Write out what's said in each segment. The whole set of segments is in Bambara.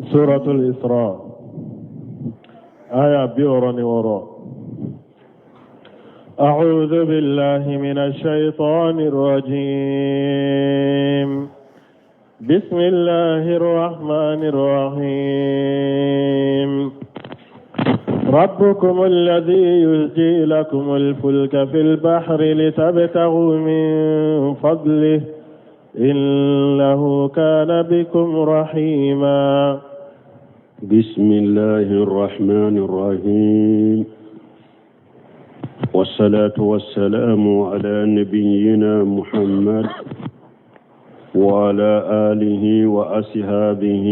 Suratul Isra aya 66. أعوذ بالله من الشيطان الرجيم بسم الله الرحمن الرحيم ربكم الذي يزجي لكم الفلك في البحر لتبتغوا من فضله إنه كان بكم رحيما. بسم الله الرحمن الرحيم، والصلاة والسلام على نبينا محمد وعلى آله وأصحابه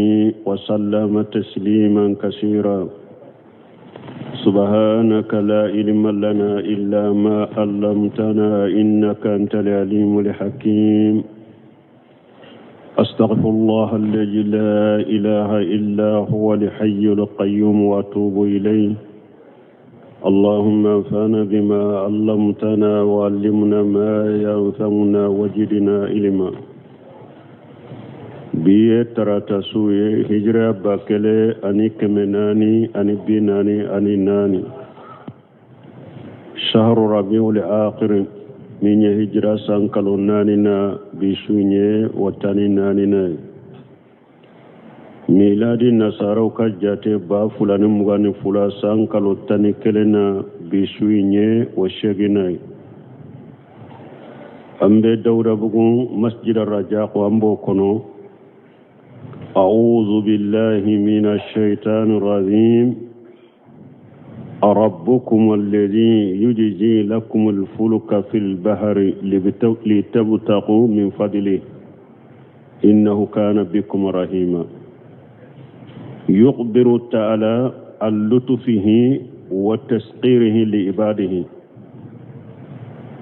وسلم تسليما كثيرا. سبحانك لا علم لنا إلا ما علمتنا إنك أنت العليم الحكيم. أستغفر الله الذي لا إله إلا هو الحي القيوم وأتوب إليه. اللهم انفعنا بما علمتنا وعلمنا ما ينفعنا وزدنا علما. Bi ye tarata su ye, hijira 1444, shahru rabiul akhir, min ye hijira san kalo naani na, bi su ye o 14 na ye. Miladi nasaraw ka jate 2022 san kalo 11 na, bi su ye o seegin na ye. An bɛ Dawudabugu masjid Rajako, an b'o kɔnɔ. أعوذ بالله من الشيطان الرجيم. ربكم الذي يجزي لكم الفلك في البحر لتبتغوا من فضله إنه كان بكم رحيما. يخبر تعالى عن لطفه وتسخيره لعباده.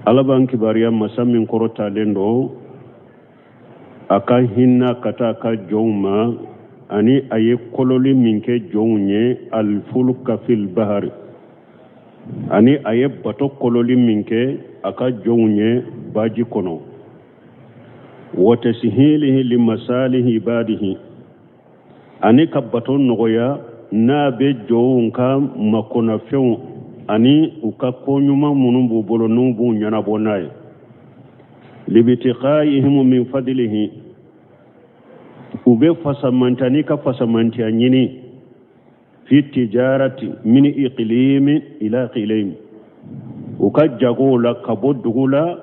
Ala b'an kibaruya masa min kɔrɔtalen don, a ka hinɛ ka taa a ka jɔnw ma, ani a ye kololi min kɛ jɔnw ye, alfulka fil bahari, ani a ye bato kololi min kɛ a ka jɔnw ye baji kɔnɔ, wa tasihilihi limasalihi ibadihi, ani ka bato nɔgɔya n'a bɛ jɔnw ka makɔnafɛnw ani u ka ko ɲuman minnu b'u bolo n'u b'u ɲɛnabɔ n'a ye, libitiqaihim min fadlihi, u bɛ fasamantiya n'i ka fasamantiya ɲini, fi tijarati min iqlimi ila iqlimi, u ka jagow la ka bɔ dugu la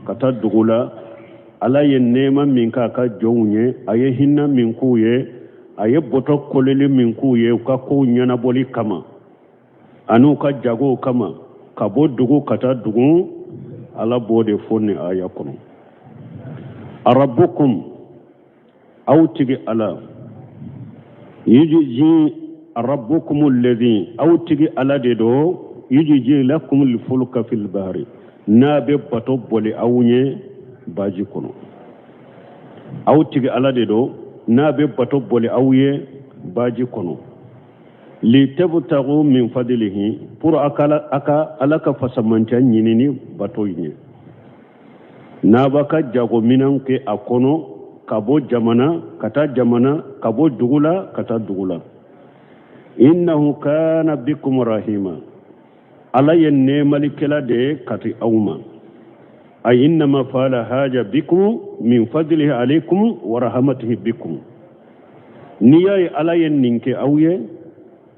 ka taa dugu la. Ala ye nɛɛma min k'a ka jɔnw ye, a ye hinɛ min k'u ye, a ye bato kololi min k'u ye u ka kow ɲɛnabɔli kama ani u ka jagow kama ka bɔ dugu ka taa dugu, Ala b'o de fɔ nin aya kɔnɔ. Rabbukum, aw tigi Ala, yujiji rabbukum alladhi, aw tigi Ala de don, yujiji lakum alfulka fil bahri, n'a bɛ bato boli aw ɲɛ baji kɔnɔ. Aw tigi Ala de don n'a bɛ bato boli aw ye baji kɔnɔ, litabtagu min fadlihi, pour a ka Ala ka fasamantiya ɲini ni bato in ye, n'a b'a ka jago minɛnw kɛ a kɔnɔ ka bɔ jamana ka taa jamana, ka bɔ dugu la ka taa dugu la. Innahu kana bikum rahima, Ala ye nɛɛmalikɛla de ye ka ti aw ma. Ay innama fala haja bikum min fadlihi alaykum wa rahmatihi bikum. N'i y'a ye Ala ye nin kɛ aw ye,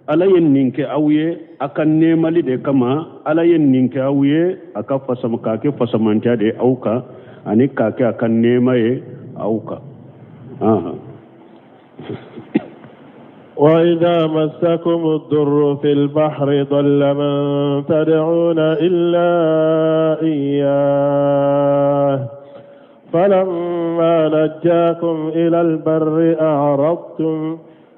Ala ye nin kɛ aw ye a ka nɛɛmali de kama. Ala ye nin kɛ aw ye a ka fasam k'a kɛ fasamantiya de aw kan ani k'a kɛ a ka nɛɛma ye aw kan. وإذا مسكم الضر في البحر ضل من تدعون إلا إياه فلما نجاكم إلى البر أعرضتم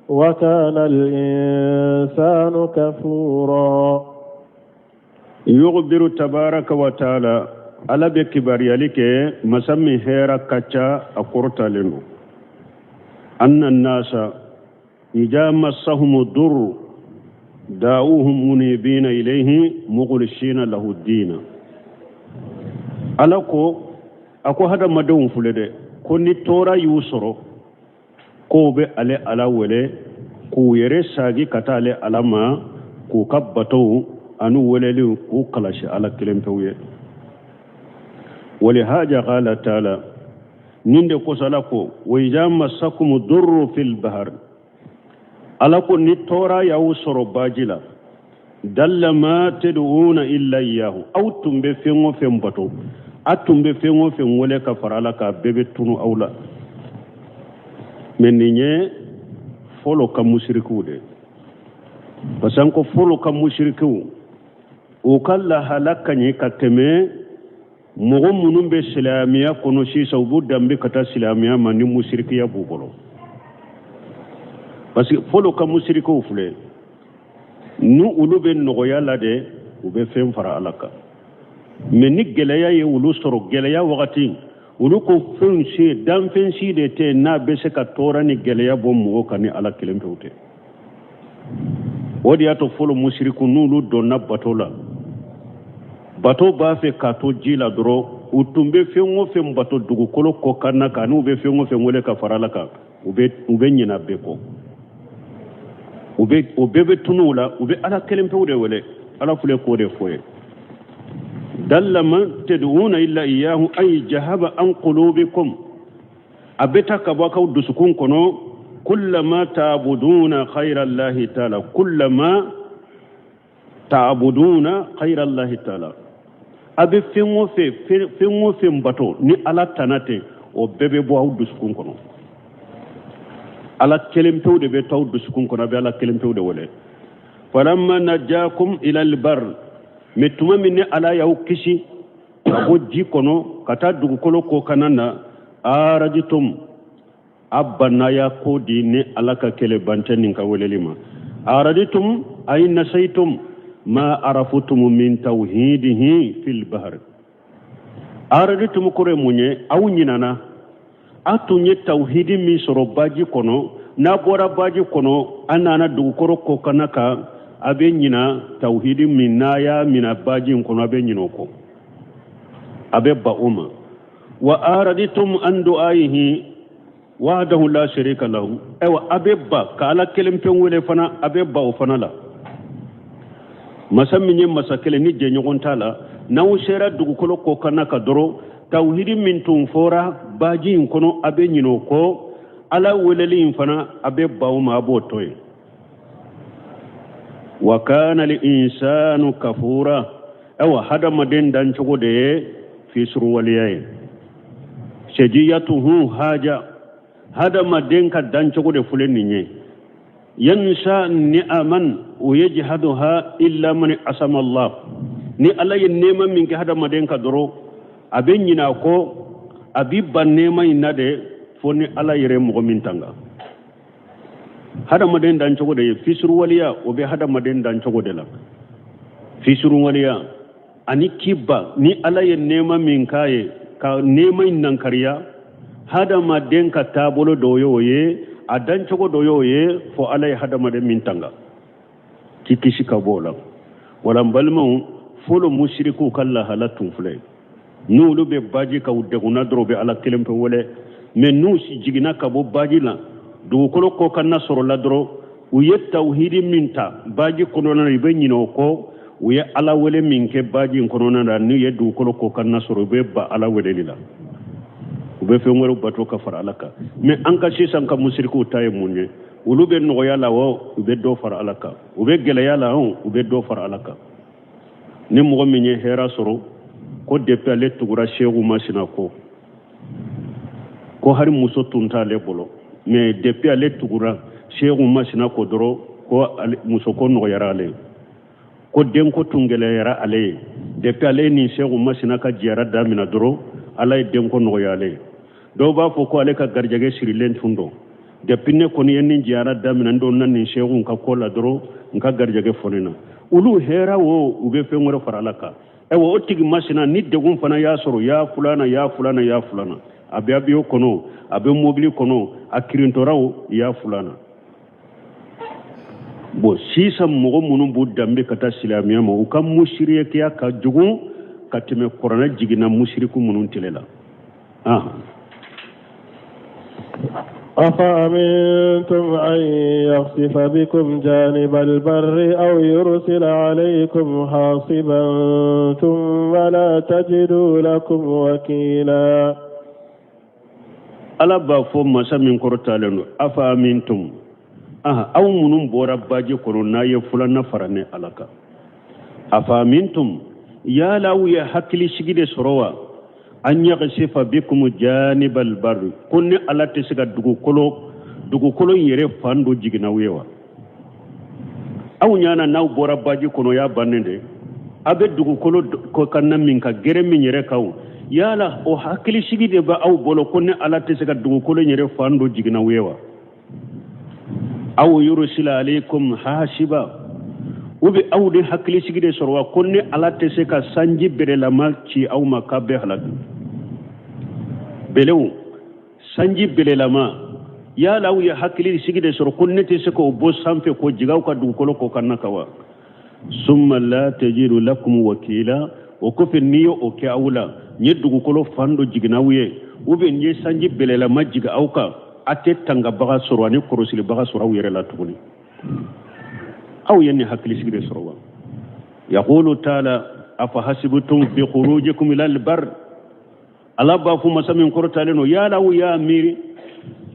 وكان الإنسان كفورا. يخبر تبارك وتعالى, Ala bɛ kibaruyali kɛ, masa min hɛrɛ ka ca, a kɔrɔtalen don, anna nasa ida massahum dur da'uhum munibina ilayhi mukhlisina lahu dina. Ala ko, a ko hadamadenw filɛ dɛ, ko ni tɔɔrɔ y'u sɔrɔ, k'o bɛ ale Ala wele. K'u yɛrɛ sagi ka taa ale Ala ma, k'u ka batow ani weleliw k'u kalasi Ala kelen pewu ye. Walihaja qala taala, nin de kosɔn Ala ko wa iza masakumu durru fil bahar, Ala ko ni tɔɔrɔ y'aw sɔrɔ baji la, dalla ma tad'una illa iyyahu, aw tun bɛ fɛn o fɛn bato, a tun bɛ fɛn o fɛn wele ka fara Ala kan, bɛɛ bɛ tunu aw la. Mɛ nin ye fɔlɔ ka musirikiw de, parce que an ko fɔlɔ ka musirikiw u ka lahala ka ɲi ka tɛmɛ mɔgɔ minnu bɛ silamɛya kɔnɔ sisan, u b'u danbe ka taa silamɛya ma ni musirikiya b'u bolo. Parce que fɔlɔ ka musirikiw filɛ, ni olu bɛ nɔgɔya la de, u bɛ fɛn fara Ala kan. Mɛ ni gɛlɛya ye olu sɔrɔ, gɛlɛya wagati, olu ko fɛn si, danfɛn si de tɛ n'a bɛ se ka tɔɔrɔ ni gɛlɛya bɔ mɔgɔ kan ni Ala kelen pewu tɛ. O de y'a to fɔlɔ musiriku, n'olu donna bato la, bato b'a fɛ k'a to ji la dɔrɔn, u tun bɛ fɛn o fɛn bato dugukolo kɔkanna kan, n'u bɛ fɛn o fɛn wele ka fara Ala kan, u bɛ ɲinɛ bɛɛ kɔ, u bɛ o bɛɛ bɛ tunu u la, u bɛ Ala kelen pewu de wele. Ala filɛ k'o de fɔ ye, dalla ma tad'una illa iyyahu ay jahaba an qulubikum, a bɛ taa ka bɔ aw dusukun kɔnɔ, kullama ta'buduna khayra Allahi ta'ala, kullama ta'buduna khayra Allahi ta'ala, a bɛ fɛn o fɛn, fɛn o fɛn bato ni Ala tana tɛ, o bɛɛ bɛ bɔ aw dusukun kɔnɔ. Ala kelen pewu de bɛ to aw dusukun kɔnɔ, a bɛ Ala kelen pewu de wele. Falamma najakum ila albar, mɛ tuma min ni Ala y'aw kisi ka bɔ ji kɔnɔ ka taa dugukolo kɔkanna na, arajitum, a banna y'a ko di ni Ala ka kɛlɛbancɛ nin ka weleli ma. Araditum ay nasaytum ma arafutum min tawhidihi fil bahar. Araditum kɔrɔ ye mun ye? Aw ɲinana a tun ye tawhidi min sɔrɔ baji kɔnɔ, n'a bɔra baji kɔnɔ a nana dugukolo kɔkanna kan, a bɛ ɲina tawhidi min n'a y'a mina baji in kɔnɔ, a bɛ ɲinɛ o kɔ, a bɛ ba o ma. Wa araditum an du'ayihi wahdahu la sharika lahu, ayiwa a bɛ ba ka Ala kelen pe wele fana, a bɛ ba o fana la. Masa min ye masa kelen ni jɛɲɔgɔn t'a la, n'aw sera dugukolo kɔkanna ka dɔrɔn, tawhidi min tun fɔra baji in kɔnɔ, a bɛ ɲinɛ o kɔ, Ala weleli in fana a bɛ ba o ma, a b'o to yen. Wa kana al insanu kafura, ayiwa hadamaden dancogo de ye fisuruwaleya ye, sejiyatuhu haja, hadamaden ka dancogo de filɛ nin ye, yansa ni'aman wa yajhaduha illa man asama Allah. Ni Ala ye nɛɛma min kɛ hadamaden ka dɔrɔn, a bɛ ɲinɛ a kɔ, a b'i ban nɛɛma in na de, fo ni Ala yɛrɛ ye mɔgɔ min tanga. Hadamaden dancogo de ye fisuruwaleya, o bɛ hadamaden dancogo de la. Fisuruwaleya ani kiba, ni Ala ye nɛɛma min k'a ye ka nɛɛma in nankariya, hadamaden ka taabolo dɔ y'o ye, a dancogo dɔ y'o ye, fo Ala ye hadamaden min tanga k'i kisi ka bɔ o la. Wala n balimaw, fɔlɔ musirikiw ka lahala tun filɛ, n'olu bɛ baji ka u degunna dɔrɔn, u bɛ Ala kelen pe wele. Mɛ n'u jiginna ka bɔ baji la, dugukolo kɔkanna sɔrɔla dɔrɔn, u ye tawhidi min ta baji kɔnɔna na, u bɛ ɲinɛ o kɔ. U ye Ala wele min kɛ baji in kɔnɔna na, n'u ye dugukolo kɔkanna sɔrɔ, u bɛ ba Ala weleli la, u bɛ fɛn wɛrɛw bato ka fara Ala kan. Mɛ an ka sisan ka musirikiw ta ye mun ye? Olu bɛ nɔgɔya la o, u bɛ dɔ fara Ala kan, u bɛ gɛlɛya la o, u bɛ dɔ fara Ala kan. Ni mɔgɔ min ye hɛrɛ sɔrɔ, ko depuis ale tugura Seku Masina kɔ, ko hali muso tun t'ale bolo, mais depuis ale tugura Seku Masina kɔ dɔrɔn, ko muso ko nɔgɔyara ale ye, ko denko tun gɛlɛyara ale ye, depuis ale ni Seku Masina ka jiyara damina dɔrɔn, Ala ye denko nɔgɔya ale ye. Dɔw b'a fɔ ko ale ka garijɛgɛ sirilen tun don, depuis ne kɔni ye nin jiyara damina, n donna nin Seku ka ko la dɔrɔn, n ka garijɛgɛ fɔni na. Olu hɛrɛ o, u bɛ fɛn wɛrɛ fara Ala kan. Ayiwa o tigi masina ni degun fana y'a sɔrɔ, y'a fulana, y'a fulana, y'a fulana, a bɛ avion kɔnɔ, a bɛ mobili kɔnɔ, a kirintɔra o, y'a fulana. Bon, sisan mɔgɔ minnu b'u danbe ka taa silamɛya ma, u ka musirikiya ka jugu ka tɛmɛ kuranɛ jiginna musiriku minnu tele la. أفأمنتم أن يخسف بكم جانب البر أو يرسل عليكم حاصبا ثم لا تجدوا لكم وكيلا Ala b'a fɔ masa min kɔrɔtalen don, afa amintum, aha, aw minnu bɔra baji kɔnɔ n'a ye filanan fara ne Ala kan, afa amintum, yala aw ye hakili sigi de sɔrɔ wa? An yaksifa bikum janibal barri, ko ne Ala tɛ se ka dugukolo in yɛrɛ fan dɔ jigin n'aw ye wa? Aw ɲana n'aw bɔra baji kɔnɔ y'a bannen de, a bɛ dugukolo kɔkanna min kan, gɛrɛ min yɛrɛ kan o, yala o hakilisigi de bɛ aw bolo ko ne Ala tɛ se ka dugukolo in yɛrɛ fan dɔ jigin n'aw ye wa? Aw yurusila aleykum hasiba, u bɛ aw de hakilisigi de sɔrɔ wa ko ne Ala tɛ se ka sanji bɛlɛlama ci aw ma k'a bɛɛ halaki? Bɛlɛw, sanji bɛlɛlama, yala aw ye hakilisigi de sɔrɔ ko ne tɛ se k'o bɔ sanfɛ k'o jigin aw ka dugukolo kɔkanna kan wa? Summa la tajidu lakum wakila, o kɔfɛ n'i ye o kɛ aw la, n ye dugukolo fan dɔ jigin aw ye, ou bien n ye sanji bɛlɛlama jigin aw kan, a tɛ tangabaga sɔrɔ ani kɔrɔsilibaga sɔrɔ aw yɛrɛ la tuguni. Aw ye nin hakilisigi de sɔrɔ wa? Yaqulu taala afa hasibtum bi khurujikum ila albar, Ala b'a fɔ masa min kɔrɔtalen don, yala aw y'a miiri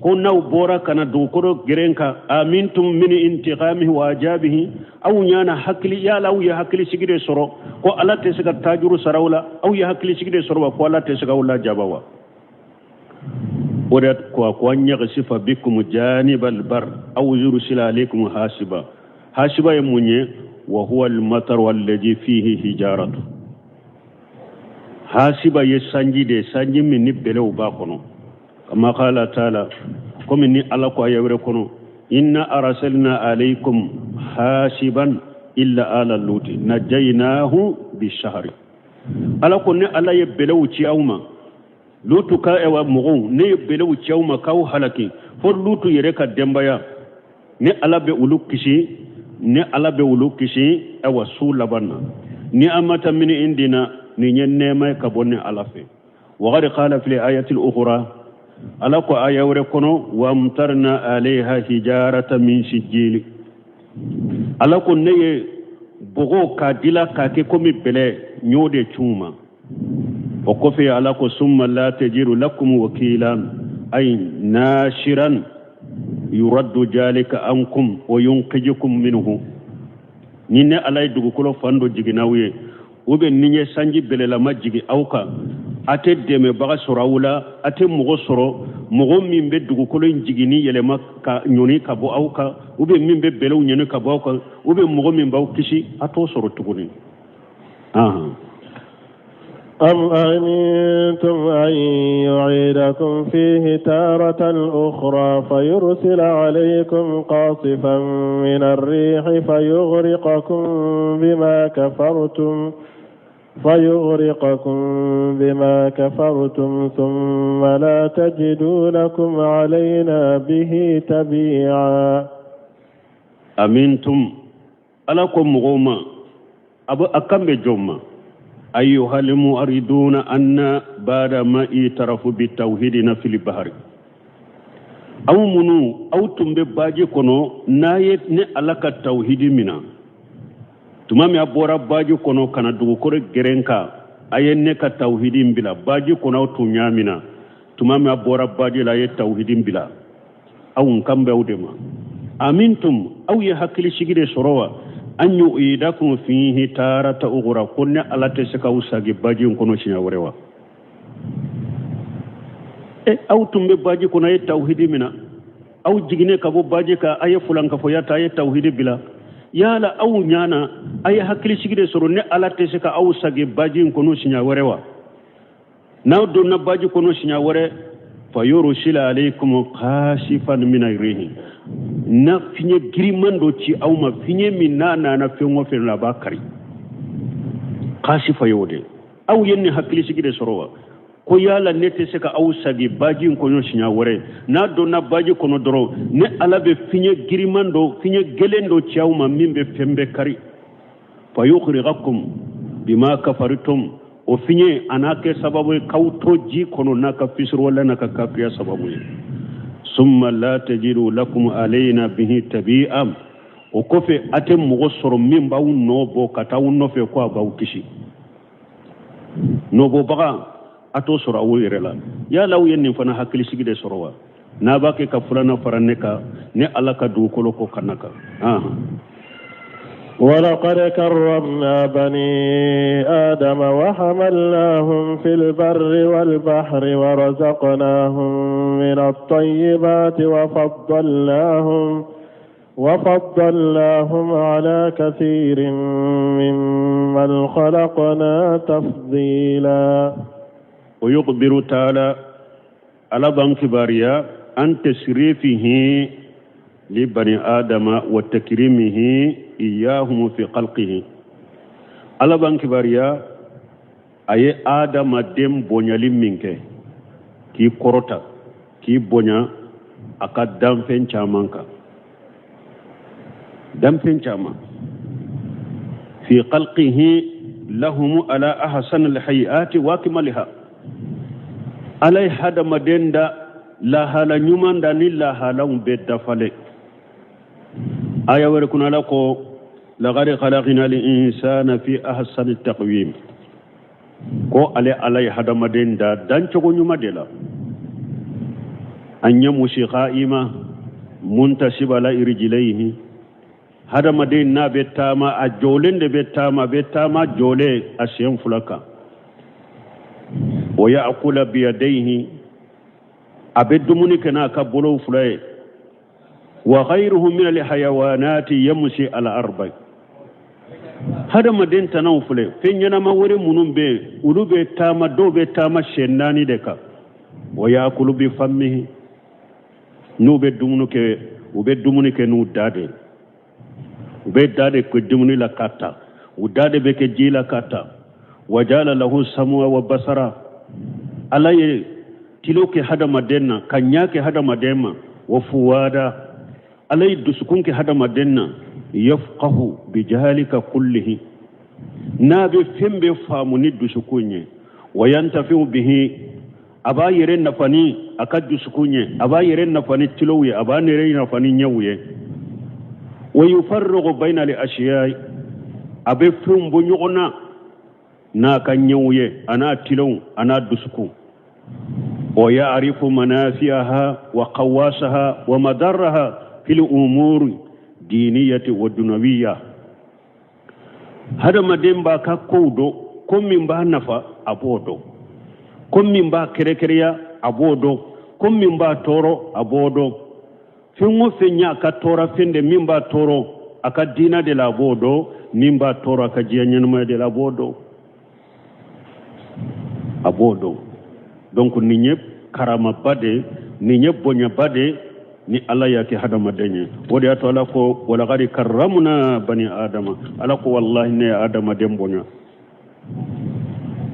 ko n'aw bɔra ka na dugukolo gɛrɛn kan, amintum min intiqamihi wa ajabihi, aw ɲana hakili, yala aw ye hakilisigi de sɔrɔ ko Ala tɛ se ka tajuru sara aw la? Aw ye hakilisigi de sɔrɔ wa ko Ala tɛ se k'aw lajaba wa? O de ko a ko an yaksifa bikum janibal bar aw yursila alaykum hasiba. Hasiba ye mun ye? Wa huwa almataru alladhi fihi hijaratu. Hasiba ye sanji de ye, sanji min ni bɛlɛw b'a kɔnɔ. Kama qala taala, komi ni Ala ko aya wɛrɛ kɔnɔ, inna arsalna alaykum hasiban illa ala luti najaynahu bisahari. Ala ko ne Ala ye bɛlɛw ci aw ma, Lutu ka ɛwa mɔgɔw, ne ye bɛlɛw ci aw ma k'aw halaki, fo Lutu yɛrɛ ka denbaya, ne Ala bɛ olu kisi, ne Ala bɛ olu kisi ɛwa su laban na. Ni amata min indina, nin ye nɛɛma ye ka bɔ ne Ala fɛ. Waqad qala fil ayatil ukhra, Ala ko aya wɛrɛ kɔnɔ, wa amtarna alayha hijarata min sijili. Ala ko ne ye bɔgɔ k'a dila k'a kɛ komi bɛlɛ, n y'o de c'u ma. O kɔfɛ Ala ko summa la tajidu lakum wakilan ay nashiran yuraddu jalika ankum wa yunqijukum minhu. Ni ne Ala ye dugukolo fan dɔ jigin aw ye, ou bien ni n ye sanji bɛlɛlama jigin aw kan, a tɛ dɛmɛbaga sɔrɔ aw la, a tɛ mɔgɔ sɔrɔ, mɔgɔ min bɛ dugukolo in jiginni yɛlɛma ka ɲɔni ka bɔ aw kan, ou bien min bɛ bɛlɛw ɲɔni ka bɔ aw kan, ou bien mɔgɔ min b'aw kisi, a t'o sɔrɔ tuguni. أم أمنتم أن يعيدكم فيه تارة أخرى فيرسل عليكم قاصفا من الريح فيغرقكم بما كفرتم ثم لا تجدوا لكم علينا به تبيعا. أمنتم ala ko mɔgɔw ma, a bɛ a kan bɛ jɔn ma? Ayyuhal mu'ariduna anna bada ma itarafu bi tawhidina fil bahari. Aw minnu aw tun bɛ baji kɔnɔ, n'a ye ne Ala ka tawhidi mina, tuma min a bɔra baji kɔnɔ ka na dugukolo gɛrɛn kan, a ye ne ka tawhidi bila. Baji kɔnɔ aw tun y'a mina, tuma min a bɔra baji la, a ye tawhidi bila. Aw n kan bɛ aw de ma. Amintum, aw ye hakili sigi de sɔrɔ wa? An yu'idakum fihi tarata ukhra, ko ne Ala tɛ se k'aw sagi baji in kɔnɔ siɲɛ wɛrɛ wa? Aw tun bɛ baji kɔnɔ, a ye tawhidi mina, aw jiginnen ka bɔ baji kan, a ye fulankafoya ta, a ye tawhidi bila. Yala aw ɲana, a ye hakili sigi de sɔrɔ ne Ala tɛ se ka aw sagi baji in kɔnɔ siɲɛ wɛrɛ wa? N'aw donna baji kɔnɔ siɲɛ wɛrɛ, fayursila alaykum qasifan min rihi, na fiɲɛ giriman dɔ ci aw ma, fiɲɛ min n'a nana fɛn o fɛn la a b'a kari. Kasifa y'o de. Aw ye nin hakili sigi de sɔrɔ wa? Ko yala ne tɛ se ka aw sagi baji in kɔnɔ siɲɛ wɛrɛ? N'a donna baji kɔnɔ dɔrɔn, ne Ala bɛ fiɲɛ giriman dɔ, fiɲɛ gɛlɛn dɔ ci aw ma min bɛ fɛn bɛɛ kari. Fayughriqakum bima kafartum, o fiɲɛ a n'a kɛ sababu ye k'aw to ji kɔnɔ n'a ka fisiriwale n'a ka kafiriya sababu ye. Summa la tajidu lakum alayna bihi tabi'a. O kɔfɛ a tɛ mɔgɔ sɔrɔ min b'aw nɔ bɔ ka taa aw nɔfɛ ko a b'aw kisi. Nɔbɔbaga a t'o sɔrɔ aw yɛrɛ la. Yala aw ye nin fana hakilisigi de sɔrɔ wa? N'a b'a kɛ ka filanan fara ne kan, ne Ala ka dugukolo kɔ kana kan. ولقد كرمنا بني آدم وحملناهم في البر والبحر ورزقناهم من الطيبات وفضلناهم على كثير ممن خلقنا تفضيلا. ويخبر تعالى على بنك باريا عن تشريفه لبني آدم وتكريمه إياهم في خلقه. على بنك باريا أي آدم دم بنيالي منك كي كروتا كي بنيا أكاد دم فين شامانكا دم فين شاما في خلقه لهم على أحسن الحيات وأكملها. على هذا مدين دا لا هلا نيمان دا ني لا هلا بيد فالي. آية وركنا لكو لقد خلقنا الإنسان في أحسن التقويم. كو علي علي هذا مدين دا دان چوغو نيما ديلا أن يمشي قائمة منتسب على رجليه. هذا مدين نا بتاما أجولين دي بتاما بتاما جولي أسيم فلكا ويأكل بيديه أبد منك كبلو فلاي وغيره من الحيوانات يمشي على أربع. هذا مدين تنوفله فين ينام وري منهم به ولو بتاما دو بتاما شناني دكا ويأكل بفمه نو بدمنك وبدمنك نو دادي وبدادي كدمني لكاتا ودادي بك جيلا كاتا وجعل له سمع وبصرا. على تلوك هذا مدينة كنياك هذا مدينة وفوادا على دسكونك هذا مدينة يفقه بجهلك كله نابي فهم بفهمني دسكوني وينتفع به أبا يرين نفني أكاد دسكوني أبا يرين نفني تلوي أبا يرين نفني نيوي ويفرق بين الأشياء أبي فهم بنيونا ناكا نيوي أنا تلو أنا دسكو ويعرف منافعها وقواسها ومضرها في الأمور الدينية والدنيوية. هذا ما دين باكا كودو كم من با نفا أبودو كم من با كريكريا أبودو كم من با تورو أبودو فين فين كا تورا فين دي من با تورو أكا دينا دي لابودو من با تورو أكا جيانينما دي لابودو أبودو. Donc ni ñëpp karama bade ni ñëpp boña bade ni ala yake hadamaden ye. O de y'a to ala ko walaqad karramna bani adama. Ala ko wallahi ne hadamaden boña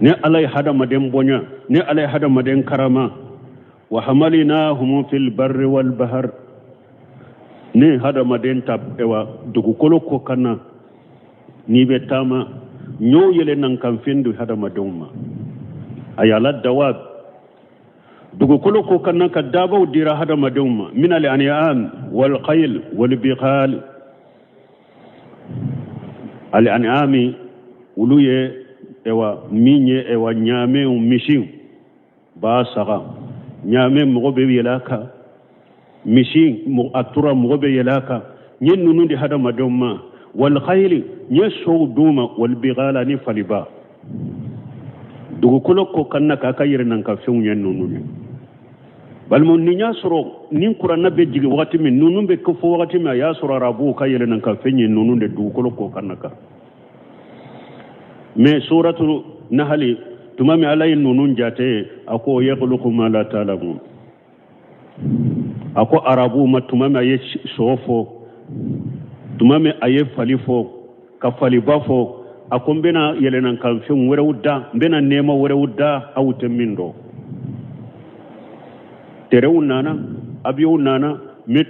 ne ala ye hadamaden boña ne ala ye hadamaden karama. Wa hamalinahum fil barri wal bahar. Ne hadamaden ta ewa dugukolo ko kana ni bɛ taama ɲɔw yɛlɛ nan kan fɛn do hadamadenw ma. A yala dawab dugukolo ko kana ka dabaw dira hadamadenw ma min al an'am wal khayl wal bighal. Al an'ami olu ye ewa min ye ewa ɲaamɛw misiw ba saga ɲaamɛ mɔgɔ bɛ yɛlɛ a kan misi a tura mɔgɔ bɛ yɛlɛ a kan n ye ninnu di hadamadenw ma. Wal khayl n ye sow d'u ma wal bighal ani faliba. Dugukolo ko kana k'a ka yɛrɛ nan ka fɛnw ye ninnu ye. Balimaw ni y'a sɔrɔ ni kuranna bɛ jigin wagati min ninnu bɛ ko fɔ wagati min a y'a sɔrɔ arabuw ka yɛlɛ nan ka fɛn ye ninnu de dugukolo ko kana kan. Mais suratu nahali tuma min ala ye ninnu jate a ko yakhluqu ma la ta'lamun. A ko arabuw ma tuma min a ye sɔ fɔ tuma min a ye fali fɔ ka faliba fɔ a ko n bɛna yɛlɛnna kan fɛn wɛrɛw da n bɛna nɛɛma wɛrɛw da aw tɛ min dɔn. Terew nana abiyow nana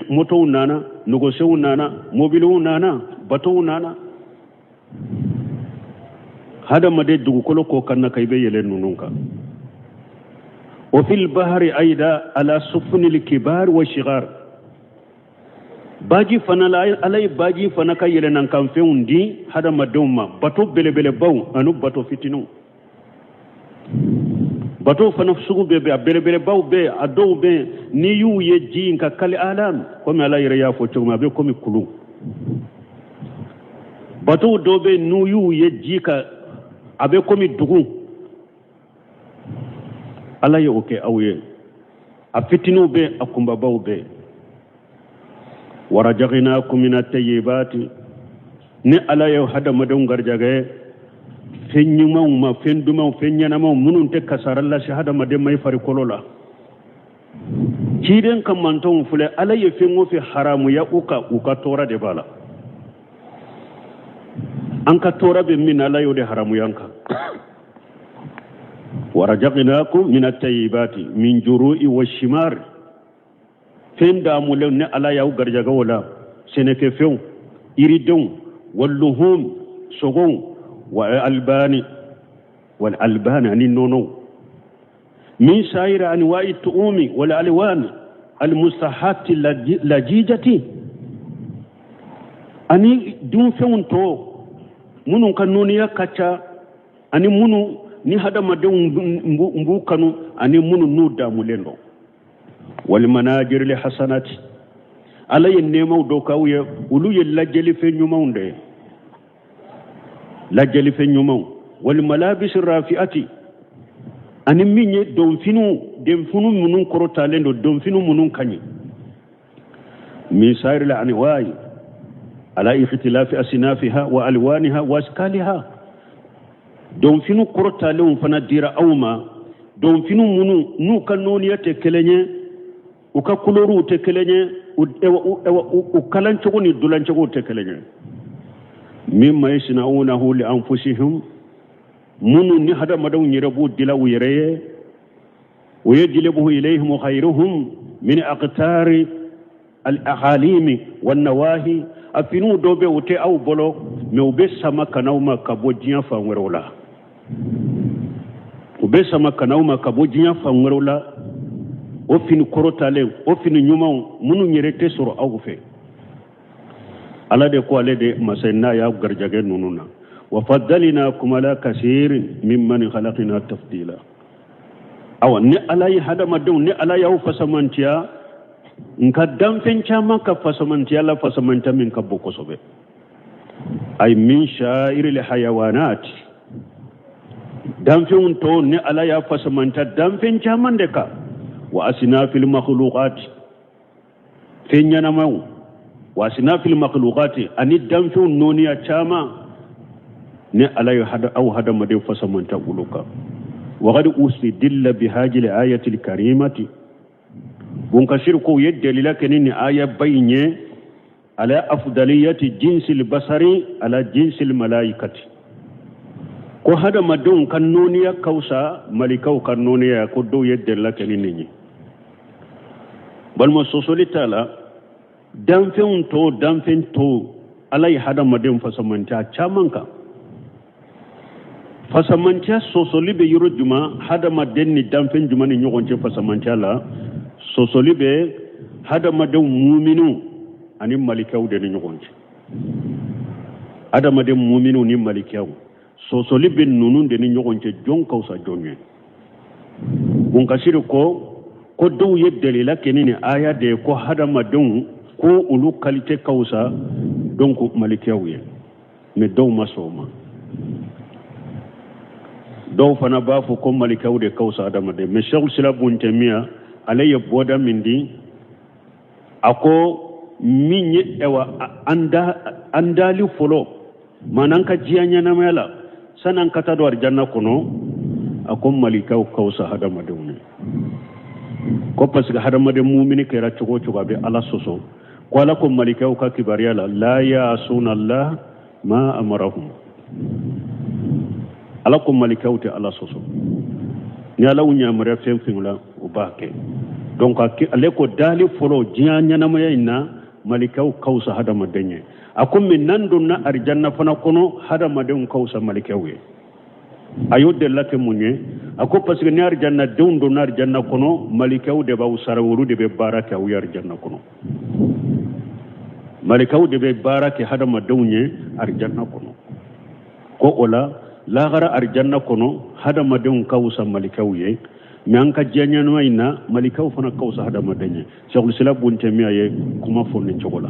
motow nana nɔgɔsew nana mobiliw nana batow nana. Hadamaden dugukolo ko kan na ka i bɛ yɛlɛ ninnu kan. Wa fil bahri ayda ala sufunil kibar wa shigar. Baji fana la, Ala ye baji fana ka yɛlɛnankanfɛnw di hadamadenw ma, bato belebelebaw ani bato fitininw. Bato fana sugu bɛɛ bɛ, a belebelebaw bɛ, a dɔw bɛ n'i y'u ye ji in kan kal alam, komi Ala yɛrɛ y'a fɔ cogo min, a bɛ komi kulu. Batow dɔw bɛ n'u y'u ye ji kan, a bɛ komi dugu. Ala ye o kɛ aw ye. A fitininw bɛ, a kunbabaw bɛ. Warazakinakum mina tayibati, ni Ala ye hadamadenw garijɛgɛ fɛn ɲumanw ma, fɛn dumanw, fɛn ɲɛnamaw minnu tɛ kasara lase hadamaden ma i farikolo la. Ciden ka mantɔnw filɛ, Ala ye fɛn o fɛn haramuya u kan, u ka tɔɔrɔ de b'a la. An ka tɔɔrɔ bɛ min na, Ala y'o de haramuya an kan. Warazakinakum mina tayibati min juru'i wa shimar, fɛn daamulenw ni Ala y'aw garijɛgɛ o la, sɛnɛkɛfɛnw, yiridenw, waluhum, sogow, wa albani, wal albani ani nɔnɔw, min sayira anwa'i tu'umi wal alwan almustahati lajijati, ani dunfɛnw tɔ minnu ka nɔniya ka ca, ani minnu ni hadamadenw b'u kanu, ani minnu n'u daamulen don. Wal manajiri hasanati, Ala ye nɛɛmaw dɔ k'aw ye, olu ye lajɛlifɛn ɲumanw de ye, lajɛlifɛn ɲumanw. Wal malabisi rafiati, ani min ye donfiniw, donfiniw minnu kɔrɔtalen don, donfiniw minnu ka ɲi. Min sayiri la anwa'i ala ikhtilafi asinafiha wa alwaniha wa askaliha, donfiniw kɔrɔtalenw fana dira aw ma, donfiniw minnu n'u ka nɔniya tɛ kelen ye, u ka kuloriw tɛ kelen ye, u kalancogo ni dolancogo tɛ kelen ye. Mimma yasna'unahu li anfusihim, minnu ni hadamadenw yɛrɛ b'u dila u yɛrɛ ye, wa yajlibuhu ilayhim khayruhum min aqtari al-aqalimi wan nawahi. A finiw dɔw bɛ u tɛ aw bolo, mais u bɛ sama ka n'aw ma ka bɔ diɲɛ fan wɛrɛw la, u bɛ sama ka n'aw ma ka bɔ diɲɛ fan wɛrɛw la. O fini kɔrɔtalen, o fini ɲumanw minnu yɛrɛ tɛ sɔrɔ aw fɛ, Ala de ko ale de masa n'a y'a garijɛgɛ ninnu na. Wa faddalnakum ala kasirin mimman khalaqna tafdila. Awa, ni Ala ye hadamadenw, ni Ala y'aw fasamantiya nka danfɛn caman ka fasamantiya la, fasamantiya min ka bon kosɛbɛ, ay min sha'iril hayawanat, danfɛnw tɔw ni Ala y'a fasamantiya danfɛn caman de kan. Wa asnafil makhluqat, fɛn ɲɛnamaw, wa asnafil makhluqat, ani danfɛnw nɔniya caman ni Ala ye aw hadamaden fasamanta olu kan. Waqad ustidilla bihajil ayatil karimati, Bunkasir ko u ye dalila kɛ ni nin aya ba in ye, ala afdaliyati jinsil basari ala jinsil malaikati, ko hadamadenw ka nɔniya ka fisa malikaw ka nɔniya, ko dɔw ye dalila kɛ ni nin ye. Balima, sɔsɔli t'a la, danfɛnw tɔw, danfɛn tɔw, Ala ye hadamadenw fasamantiya caman kan. Fasamantiya sɔsɔli bɛ yɔrɔ jumɛn? Hadamaden ni danfɛn jumɛn ni ɲɔgɔn cɛ fasamantiya la? Sɔsɔli bɛ hadamadenw muminw ani malikaw de ni ɲɔgɔn cɛ. Hadamaden muminw ni malikaw, sɔsɔli bɛ ninnu de ni ɲɔgɔn cɛ, jɔn ka fisa jɔn ye. Bunkasiri ko dɔw ye dalila kɛ ni nin aya de ye, ko hadamadenw ko olu kalite ka fisa donc malikaw ye, mais dɔw ma sɔn o ma. Dɔw fana b'a fɔ ko malikaw de ka fisa hadamaden. Mais Sheikhul Islam Ibn Taymiya, ale ye bɔda min di, a ko min ye ɛwa an dali fɔlɔ, maana an ka diɲɛ ɲɛnamaya la sani an ka taa don arijanna kɔnɔ, a ko malikaw ka fisa hadamadenw ye, ko parce que hadamaden mumini kɛra cogo o cogo, a bɛ Ala sɔsɔ. Ko Ala ko malikaw ka kibaruya la, la yasuna Allah ma amarahum, Ala ko malikaw tɛ Ala sɔsɔ, ni Ala y'u yamaruya fɛn fɛn la, u b'a kɛ. Donc ale ko dali fɔlɔ diɲɛ ɲɛnamaya in na, malikaw ka fisa hadamaden ye. A ko mais n'an donna arijanna fana kɔnɔ, hadamadenw ka fisa malikaw ye. A y'o delila kɛ mun ye? A ko parce que ni arijanna denw donna arijanna kɔnɔ, malikɛw de b'aw sara, olu de bɛ baara kɛ aw ye arijanna kɔnɔ. Malikaw de bɛ baara kɛ hadamadenw ye arijanna kɔnɔ. Ko o la lahara arijanna kɔnɔ, hadamadenw ka wusa malikaw ye, mɛ an ka diɲɛ ɲɛnama in na, malikaw fana ka wusa hadamaden ye. Sɛkulisila bun Tɛmiya ye kuma fɔ nin cogo la.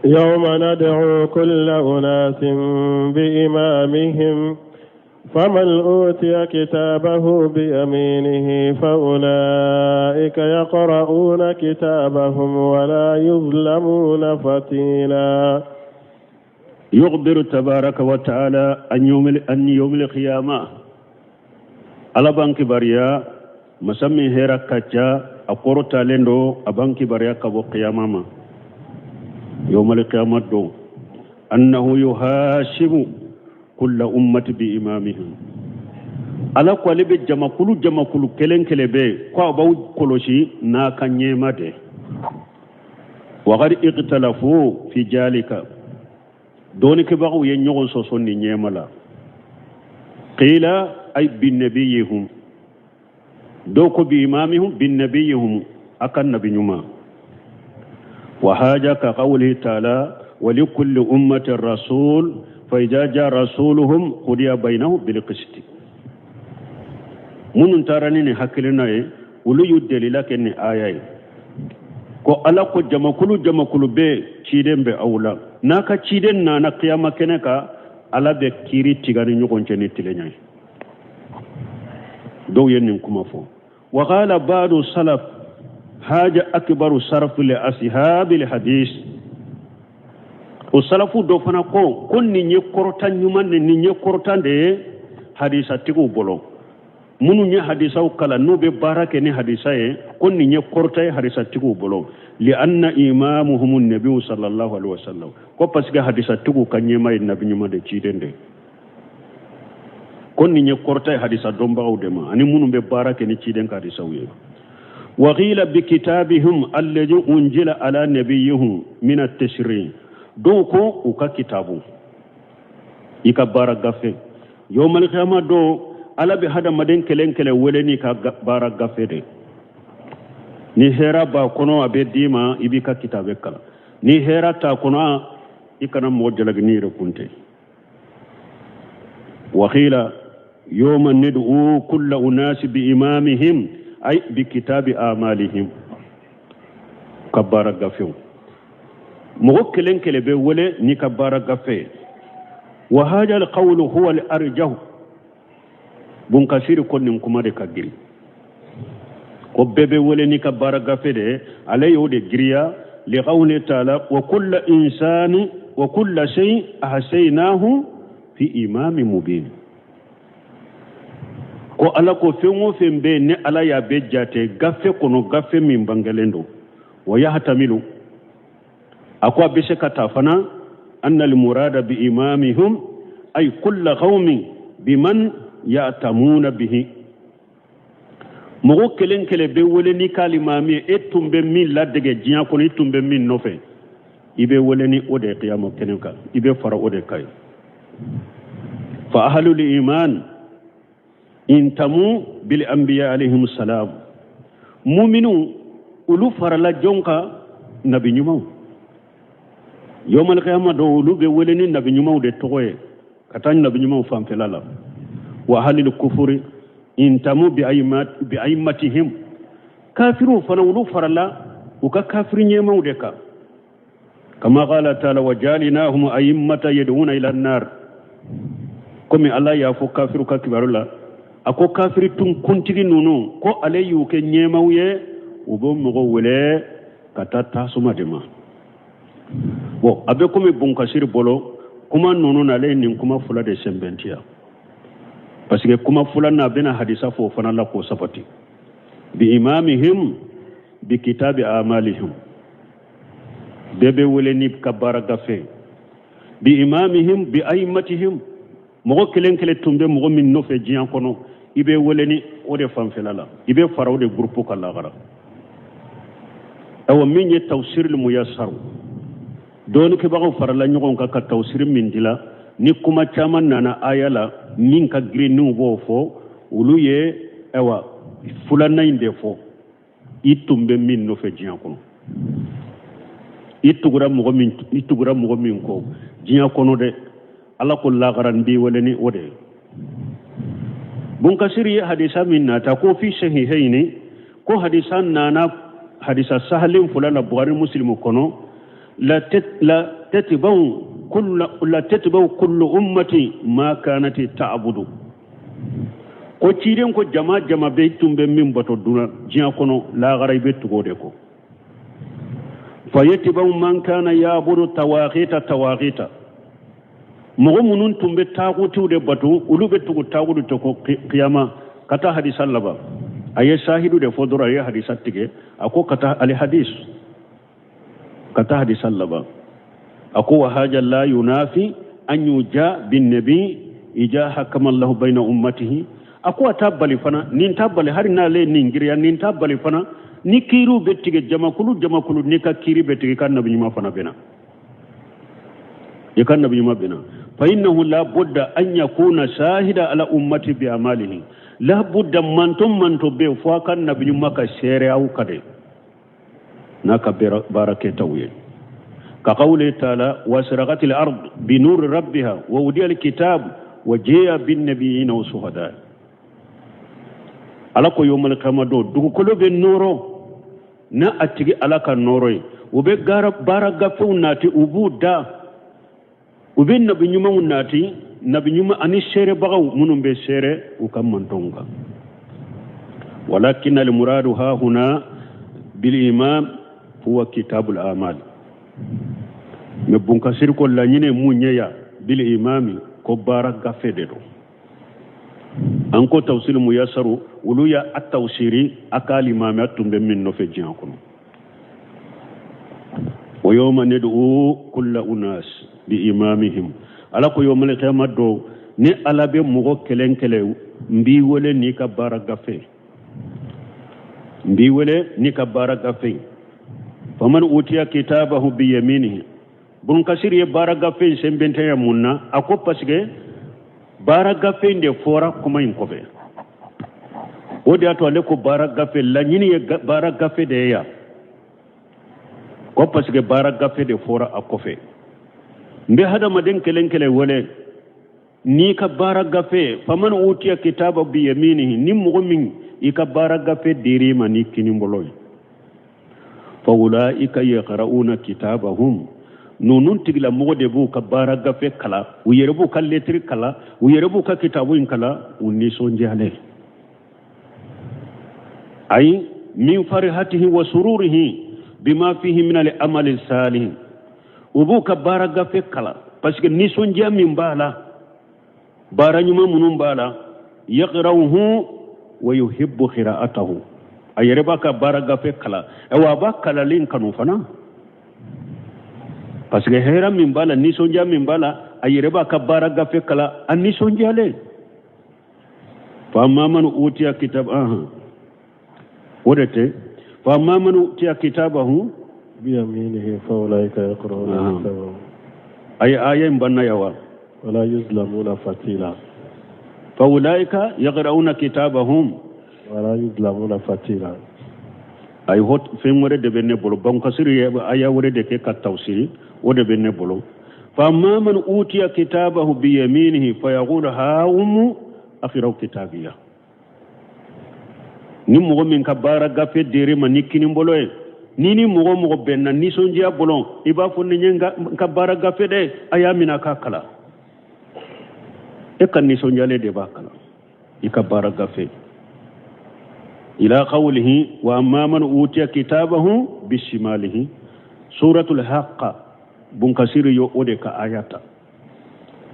يوم ندعو كل أناس بإمامهم فمن أوتي كتابه بيمينه فأولئك يقرؤون كتابهم ولا يظلمون فتيلا. يخبر تبارك وتعالى أن يوم القيامة ala b'an kibariya masa min hɛra ka ca, a kɔrɔtalen don, a b'an kibariya ka bɔ kiyama ma, yawmal qiyama don, annahu yuhasibu kulla ummati bi imamihim. Ala ko ale bɛ jamakulu jamakulu kelen kelen bɛɛ ko a b'aw kɔlɔsi n'a ka ɲɛma de. Waqad ikhtalafu fi jalika, dɔɔnikɛbagaw ye ɲɔgɔn sɔsɔ nin ɲɛma la. Qila ay binnabiyihum, dɔw ko bi imamihum, binnabiyihum, a ka nabi ɲuman. Wa haja ka qawlihi taala wa likulli ummatin rasul fa idha ja rasuluhum qudiya bainahum bil qisti. Minnu taara ni nin hakilina ye, olu y'u delila kɛ nin aya ye ko Ala ko jamakulu jamakulu bɛɛ ciden bɛ aw la, n'a ka ciden nana kiyama kɛnɛ kan, Ala bɛ kiiri tigɛ ni ɲɔgɔn cɛ ni tilenya ye. Dɔw ye nin kuma fɔ. Wa qala ba'du salaf haja akbaru sarf li ashabil hadis. O salafu dɔ fana ko nin ye kɔrɔta ɲuman de, nin ye kɔrɔta de ye hadisatigiw bolo, minnu ye hadisaw kalan n'u bɛ baara kɛ ni hadisa ye, ko nin ye kɔrɔta ye hadisatigiw bolo. Li anna imamuhum nabiyu sallallahu alaihi wasallam, ko parce que hadisatigiw ka ɲɛma ye nabi ɲuman de, ciden de. Ko nin ye kɔrɔta ye hadisa dɔnbagaw de ma ani minnu bɛ baara kɛ ni ciden ka hadisaw ye. Wa qila bi kitabihim alladhi unjila ala nabiyihim min at-tashri', dɔw ko u ka kitabu, i ka baara gafe. Yawmal qiyamah don, Ala bɛ hadamaden kelen kelen wele n'i ka baara gafe de. Ni hɛra b'a kɔnɔ, a bɛ d'i ma, i b'i ka kitabe kalan. Ni hɛra t'a kɔnɔ, i kana mɔgɔ jalaki n'i yɛrɛ kun tɛ. Wa qila yawma nad'u kulla unasi bi imamihim ay bi kitabi amalihim, ka baara gafew. Mɔgɔ kelen kelen bɛ wele n'i ka baara gafe. Wa hadha alqawlu huwa al-arjahu. Bunkasiri ko nin kuma de ka girin, ko bɛɛ bɛ wele n'i ka baara gafe de, ale y'o de giriya. Liqawli taala wa kulla insani wa kulla shay ahsaynahu fi imami mubin. Ko Ala ko fɛn o fɛn bɛ yen, ni Ala y'a bɛɛ jate gafe kɔnɔ, gafe min bangelen don. Wa yahtamilu, a ko a bɛ se ka ta fana, anna al-murada bi imamihum ay kulla qawmin biman ya'tamuna bihi. Mɔgɔ kelen kelen bɛ wele n'i ka alimami ye, e tun bɛ min ladege diɲɛ kɔnɔ, i tun bɛ min nɔfɛ, i bɛ wele ni o de ye kiyama kɛnɛ kan, i bɛ fara o de kan ye. Fa ahlul iman intamu bil anbiya alayhim salam. Muminu olu farala jɔn kan? Nabi ɲumanw. Yawmal qiyamah don, olu bɛ wele ni nabi ɲumanw de tɔgɔ ye ka taa nabi ɲumanw fanfɛla la. Wa ahlil kufuri intamu bi aimatihim. Kafiru fana olu farala u ka kafiri ɲɛmaw de kan. Kama qala ta'ala wa jalinahum a'immata yad'una ila an-nar. Komi Ala y'a fɔ kafiru ka kibaru la, a ko kafiri tun kuntigi ninnu ko ale y'u kɛ ɲɛmaw ye, u bɛ mɔgɔ wele ka taa tasuma de ma. Bon, a bɛ komi Bunkasiri bolo kuma ninnu na, ale ye nin kuma fila de sɛnbɛntiya, parce que kuma fila na, a bɛna hadisa fɔ o fana la k'o sabati. Bi imamihim bi kitabi amalihim, bɛɛ bɛ wele ni ka baara gafe. Bi imamihim bi aimatihim, mɔgɔ kelen kelen tun bɛ mɔgɔ min nɔfɛ diɲɛ kɔnɔ, i bɛ wele ni o de fanfɛla la, i bɛ fara o de groupe kan lagara. Awa min ye tafsirul muyassar, dɔɔnikɛbagaw farala ɲɔgɔn kan ka tafsiri min dila, Ni kuma caman nana aya la min ka girin n'u b'o fɔ, olu ye ayiwa filanan in de fɔ. I tun bɛ min nɔfɛ diɲɛ kɔnɔ, i tugura mɔgɔ min, i tugura mɔgɔ min kɔ diɲɛ kɔnɔ dɛ, Ala ko lagara n b'i wele ni o de ye. Bunkasiri ye hadisa min nata ko fi sahihayni, ko hadisa nana hadisa sahalen fila la Bukhari Muslimu kɔnɔ, la tatba'u kullu la tatba'u kullu ummati ma kanat ta'budu. Ko ciden ko jama jama bɛ tun bɛ min bato duna diɲɛ kɔnɔ, lagara i bɛ tugu o de kɔ. Fa yatba'u man kana ya'budu tawaqita tawaqita, mɔgɔ minnu tun bɛ taagutiw de bato, olu bɛ tugu taagutu de kɔ kiyama. Ka taa hadisa laban, a ye sahidu de fɔ dɔrɔn, a ye hadisa tigɛ, a ko ka taa ali hadis, ka taa hadisa laban, a ko wa haja la yunafi an yuja bin nabi ija hakama Allahu bayna ummatihi. A ko a t'a bali fana, nin t'a bali, hali n'ale ye nin giriya, nin t'a bali fana ni kiiriw bɛ tigɛ jamakulu jamakulu, n'i ka kiiri bɛ tigɛ, i ka nabi ɲuman fana bɛ na, i ka nabi ɲuman bɛ na. Fa innahu la budda an yakuna shahida ala ummati bi amalihi. La budda manto manto bɛ fo a ka nabi ɲuman ka seere aw ka de n'a ka baara kɛtaw ye. Ka qawli taala wa asraqatil ard bi nuri rabbiha wa wudiya alkitab wa ji'a bin nabiyina wa shuhada. Ala ko yawmal qiyamah don dugukolo bɛ nɔɔrɔ n'a a tigi Ala ka nɔɔrɔ ye, u bɛ baara gafew nati, u b'u da, u bɛ nabi ɲumanw nati, nabi ɲuman ani seerebagaw minnu bɛ seere u ka mantɔnw kan. Walakin al muradu ha huna bil imam huwa kitabul amal. Mais Bunkasiri ko laɲini mun ye ya bil imami, ko baara gafe de don. An ko tawsiri muyasaru, olu ya a tawsiri a ka limamiya tun bɛ min nɔfɛ diɲɛ kɔnɔ. Wa yawma nad'u kulla unas bi imamihim. Ala ko yawmal qiyamah don ni Ala bɛ mɔgɔ kelen kelen n b'i wele n'i ka baara gafe, n b'i wele n'i ka baara gafe. Faman utiya kitabahu bi yaminihi. Bunkasiri ye baara gafe in sɛnbɛntɛya mun na? A ko parce que baara gafe in de fɔra kuma in kɔfɛ, o de y'a to ale ko baara gafe laɲini ye baara gafe de ye yan, ko parce que baara gafe de fɔra a kɔfɛ. N bɛ hadamaden kelen kelen wele n'i ka baara gafe. Faman utiya kitaba bi yaminihi, ni mɔgɔ min i ka baara gafe dir'i ma ni kini bolo ye, fa ulaika yaqra'una kitabahum, ninnu tigilamɔgɔ de b'u ka baara gafe kalan, u yɛrɛ b'u ka letiri kalan, u yɛrɛ b'u ka kitabu in kalan, u nisɔndiyalen. Ayi min farihatihi wa sururihi bima fihi min al amali salih, u b'u ka baara gafe kalan parce que nisɔndiya min b'a la, baara ɲuman minnu b'a la, yaqra'uhu wa yuhibbu qira'atahu, a yɛrɛ b'a ka baara gafe kalan, ayiwa a b'a kalalen kanu fana parce que hɛrɛ min b'a la, nisɔndiya min b'a la, a yɛrɛ b'a ka baara gafe kalan a nisɔndiyalen. Fa amma man utiya kitab, o de tɛ, fa amma man utiya kitabahu bi yaminihi fa ulaika yaqra'una kitabahum. Ayi aya in banna yawa. Wala yuzlamuna fatila. Fa ulaika yaqra'una kitabahum wala yuzlamuna fatila. Ayi hot fɛn wɛrɛ de bɛ ne bolo, Bankasiri ye aya wɛrɛ de kɛ ka tawsiri, o de bɛ ne bolo. Fa amma man utiya kitabahu bi yaminihi fa yaqulu ha ummu akhiraw kitabiya. Ni mɔgɔ min ka baara gafe dir'i ma ni kini bolo ye, ni mɔgɔ mɔgɔ bɛnna nisɔndiya bolo, i b'a fɔ ni ye n ka baara gafe dɛ, a y'a minɛ k'a kalan. E ka nisɔndiyalen de b'a kalan i ka baara gafe. Ila qawlihi wa amma man utiya kitabahu bishimalihi, suratul haqqa. Bunkasiri yo o de ka ayata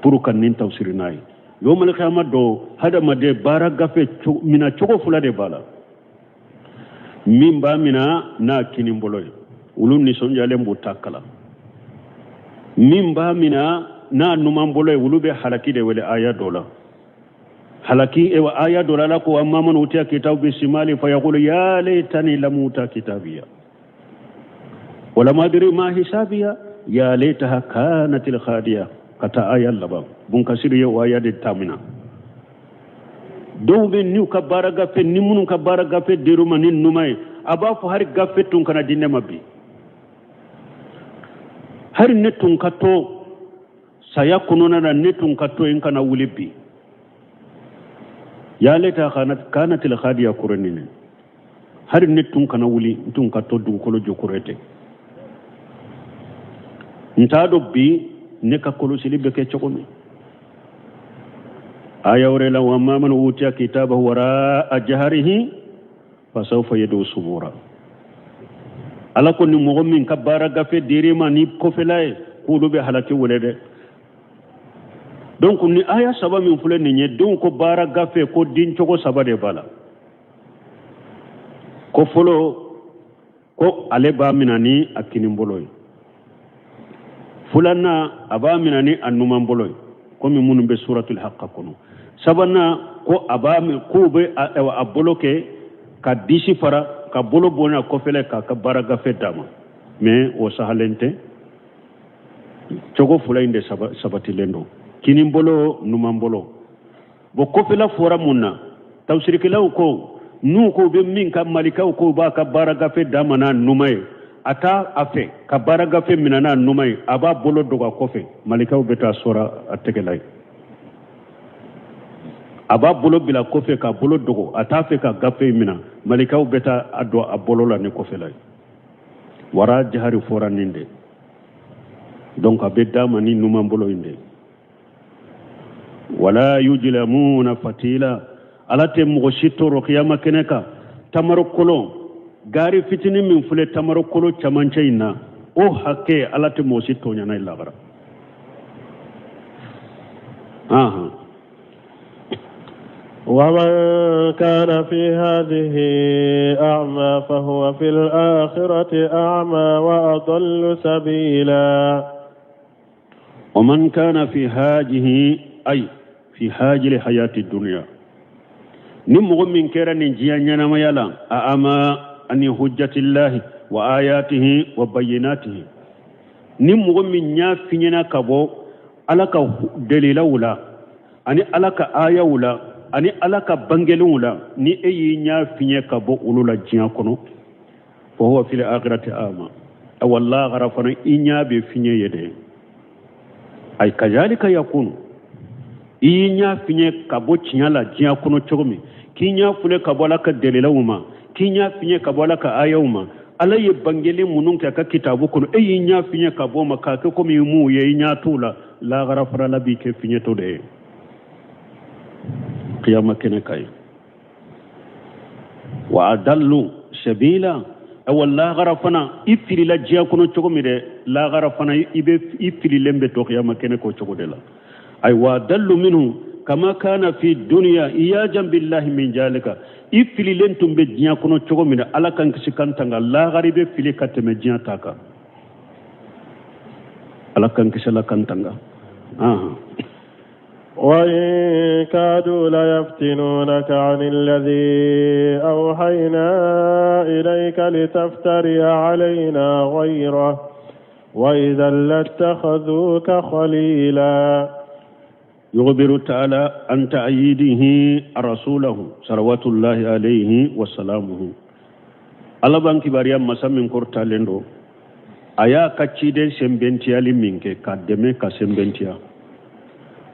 pour ka nin tafsiri n'a ye. Yawmal qiyamah do hadamaden baara gafe mina cogo fila de b'a la, min b'a mina n'a kini bolo ye, olu nisɔndiyalen b'u ta kalan, min b'a mina n'a numan bolo ye, olu bɛ halaki de wele aya dɔ la. Halaki ewa aya dɔ la, Ala ko amma man utiya kitabu bisimali fa yaqulu ya laitani lam uta kitabiya wa lam adri ma hisabiya ya laitaha kanatil khadiya Ka taa aya laban, Bunkasiri ye o aya de ta mina. Dɔw bɛ n'u ka baara gafe, ni minnu ka baara gafe dir'u ma ni numan ye, a b'a fɔ hari gafe tun kana di ne ma bi, hari ne tun ka to saya kɔnɔna na, ne tun ka to yen kana wuli bi. Ya laita kanatil khadiya kuranine, hari ne tun kana wuli, n tun ka to dugukolo jukɔrɔ ten. N t'a dɔn bi ne ka kɔlɔsili bɛ kɛ cogo min. Aya wɛrɛ la, wa amma man utiya kitabahu wara'a jaharihi fasawfa yad'u subura. Ala ko ni mɔgɔ min ka baara gafe dir'i ma ni kɔfɛla ye, k'olu bɛ halaki wele dɛ. Donc ni aya saba min filɛ nin ye, denw ko baara gafe ko den cogo saba de b'a la. Ko fɔlɔ, ko ale b'a mina ni a kinibolo ye. Filanan, a b'a mina ni a numan bolo ye, komi minnu bɛ suratul haqqa kɔnɔ. Sabanan, ko a b'a k'u bɛ a bolo kɛ ka disi fara ka bolo bonya kɔfɛlɛ k'a ka baara gafe d'a ma. Mais o sahalen tɛ, cogo fila in de sabatilen don, kinin bolo, numan bolo. Bon, kɔfɛla fɔra mun na? Tafsirikɛlaw ko n'u ko bɛ min ka malikaw ko b'a ka baara gafe d'a ma n'a numan ye, a t'a a fɛ ka baara gafe minɛ n'a numan ye, a b'a bolo dogo a kɔfɛ, malikaw bɛ taa sɔrɔ a tɛgɛ la yen. A b'a bolo bila kɔfɛ k'a bolo dogo, a t'a fɛ ka gafe minɛ, malikaw bɛ taa a don a bolo la ni kɔfɛla ye. Wara jahari fɔra nin de. Donc a bɛ d'a ma ni numan bolo in de. Wala yujlamuna fatila, Ala tɛ mɔgɔ si tɔɔrɔ kiyama kɛnɛ kan. Tamaro kolon gaari fitinin min filɛ tamaro kolo camancɛ in na, o hakɛ, Ala tɛ mɔgɔ si tɔɲɔ n'a ye lagara. Ahan. ومن كان في هذه أعمى فهو في الآخرة أعمى وأضل سبيلا. ومن كان في هذه، أي في هذه الحياة الدنيا، ni mɔgɔ min kɛra nin diɲɛ ɲɛnamaya la, أعمى عن حجة الله وآياته وبيناته, ni mɔgɔ min ɲa fiɲɛna ka bɔ Ala ka dalilaw la ani Ala ka ayaw la ani Ala ka bangelenw la, ni e y'i ɲa fiɲɛ ka bɔ olu la diɲɛ kɔnɔ, فهو في الآخرة أعمى, awa lahara fana i ɲa bɛ fiɲɛ ye dɛ. Ay كذلك يكون, i y'i ɲa fiɲɛ ka bɔ tiɲɛ la diɲɛ kɔnɔ cogo min, k'i ɲa filɛ ka bɔ Ala ka dalilaw ma, k'i ɲa fiɲɛ ka bɔ Ala ka ayaw ma, Ala ye bangeli minnu kɛ a ka kitabu kɔnɔ, e y'i ɲa fiɲɛ ka bɔ o ma k'a kɛ komi m'u ye, i ɲa t'u la, lahara fana Ala b'i kɛ fiɲɛtɔ de ye kiyama kɛnɛ ka ye. وأضل سبيلا, awa lahara fana i filila diɲɛ kɔnɔ cogo min dɛ, lahara fana i bɛ i fililen bɛ to kiyama kɛnɛ k'o cogo de la. Ayi وأضل منه كما كان في الدنيا عياذا بالله من ذلك. I fililen tun bɛ diɲɛ kɔnɔ cogo min na, Ala kan kisi kan tanga, lahara i bɛ fili ka tɛmɛ diɲɛ ta kan. Ala kan kisi, Ala kan tanga. وإن كادوا ليفتنونك عن الذي أوحينا إليك لتفتري علينا غيره وإذا لاتخذوك خليلا. يخبر تعالى عن تأييده رسوله صلوات الله عليه وسلامه. Ala b'an kibaruya, masa min kɔrɔtalen don, a y'a ka ciden sɛnbɛntiyali min kɛ k'a dɛmɛ ka sɛnbɛntiya.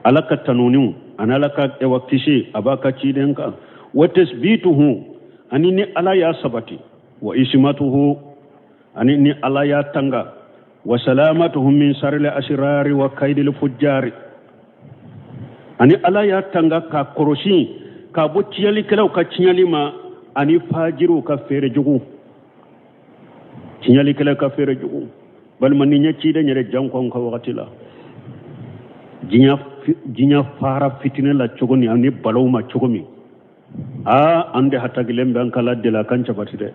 Ala ka tanuniw ani Ala ka ɛwa kisi a b'a ka ciden kan. وتثبيته, ani ni Ala y'a sabati, وعصمته, ani ni Ala y'a tanga, وسلامته من شر الأشرار وكيد الفجار, ani Ala y'a tanga k'a kɔrɔsi k'a bɔ tiɲɛlikɛlaw ka tiɲɛli ma ani fajiriw ka feere jugu, tiɲɛlikɛlaw ka feere jugu. Balima, ni ɲɛ ciden yɛrɛ jan kɔn ka wagati la, diɲɛ fara fitinɛ la cogo min ani balaw ma cogo min, aa, an de hatagilen bɛ an kala deli a kan sabati dɛ,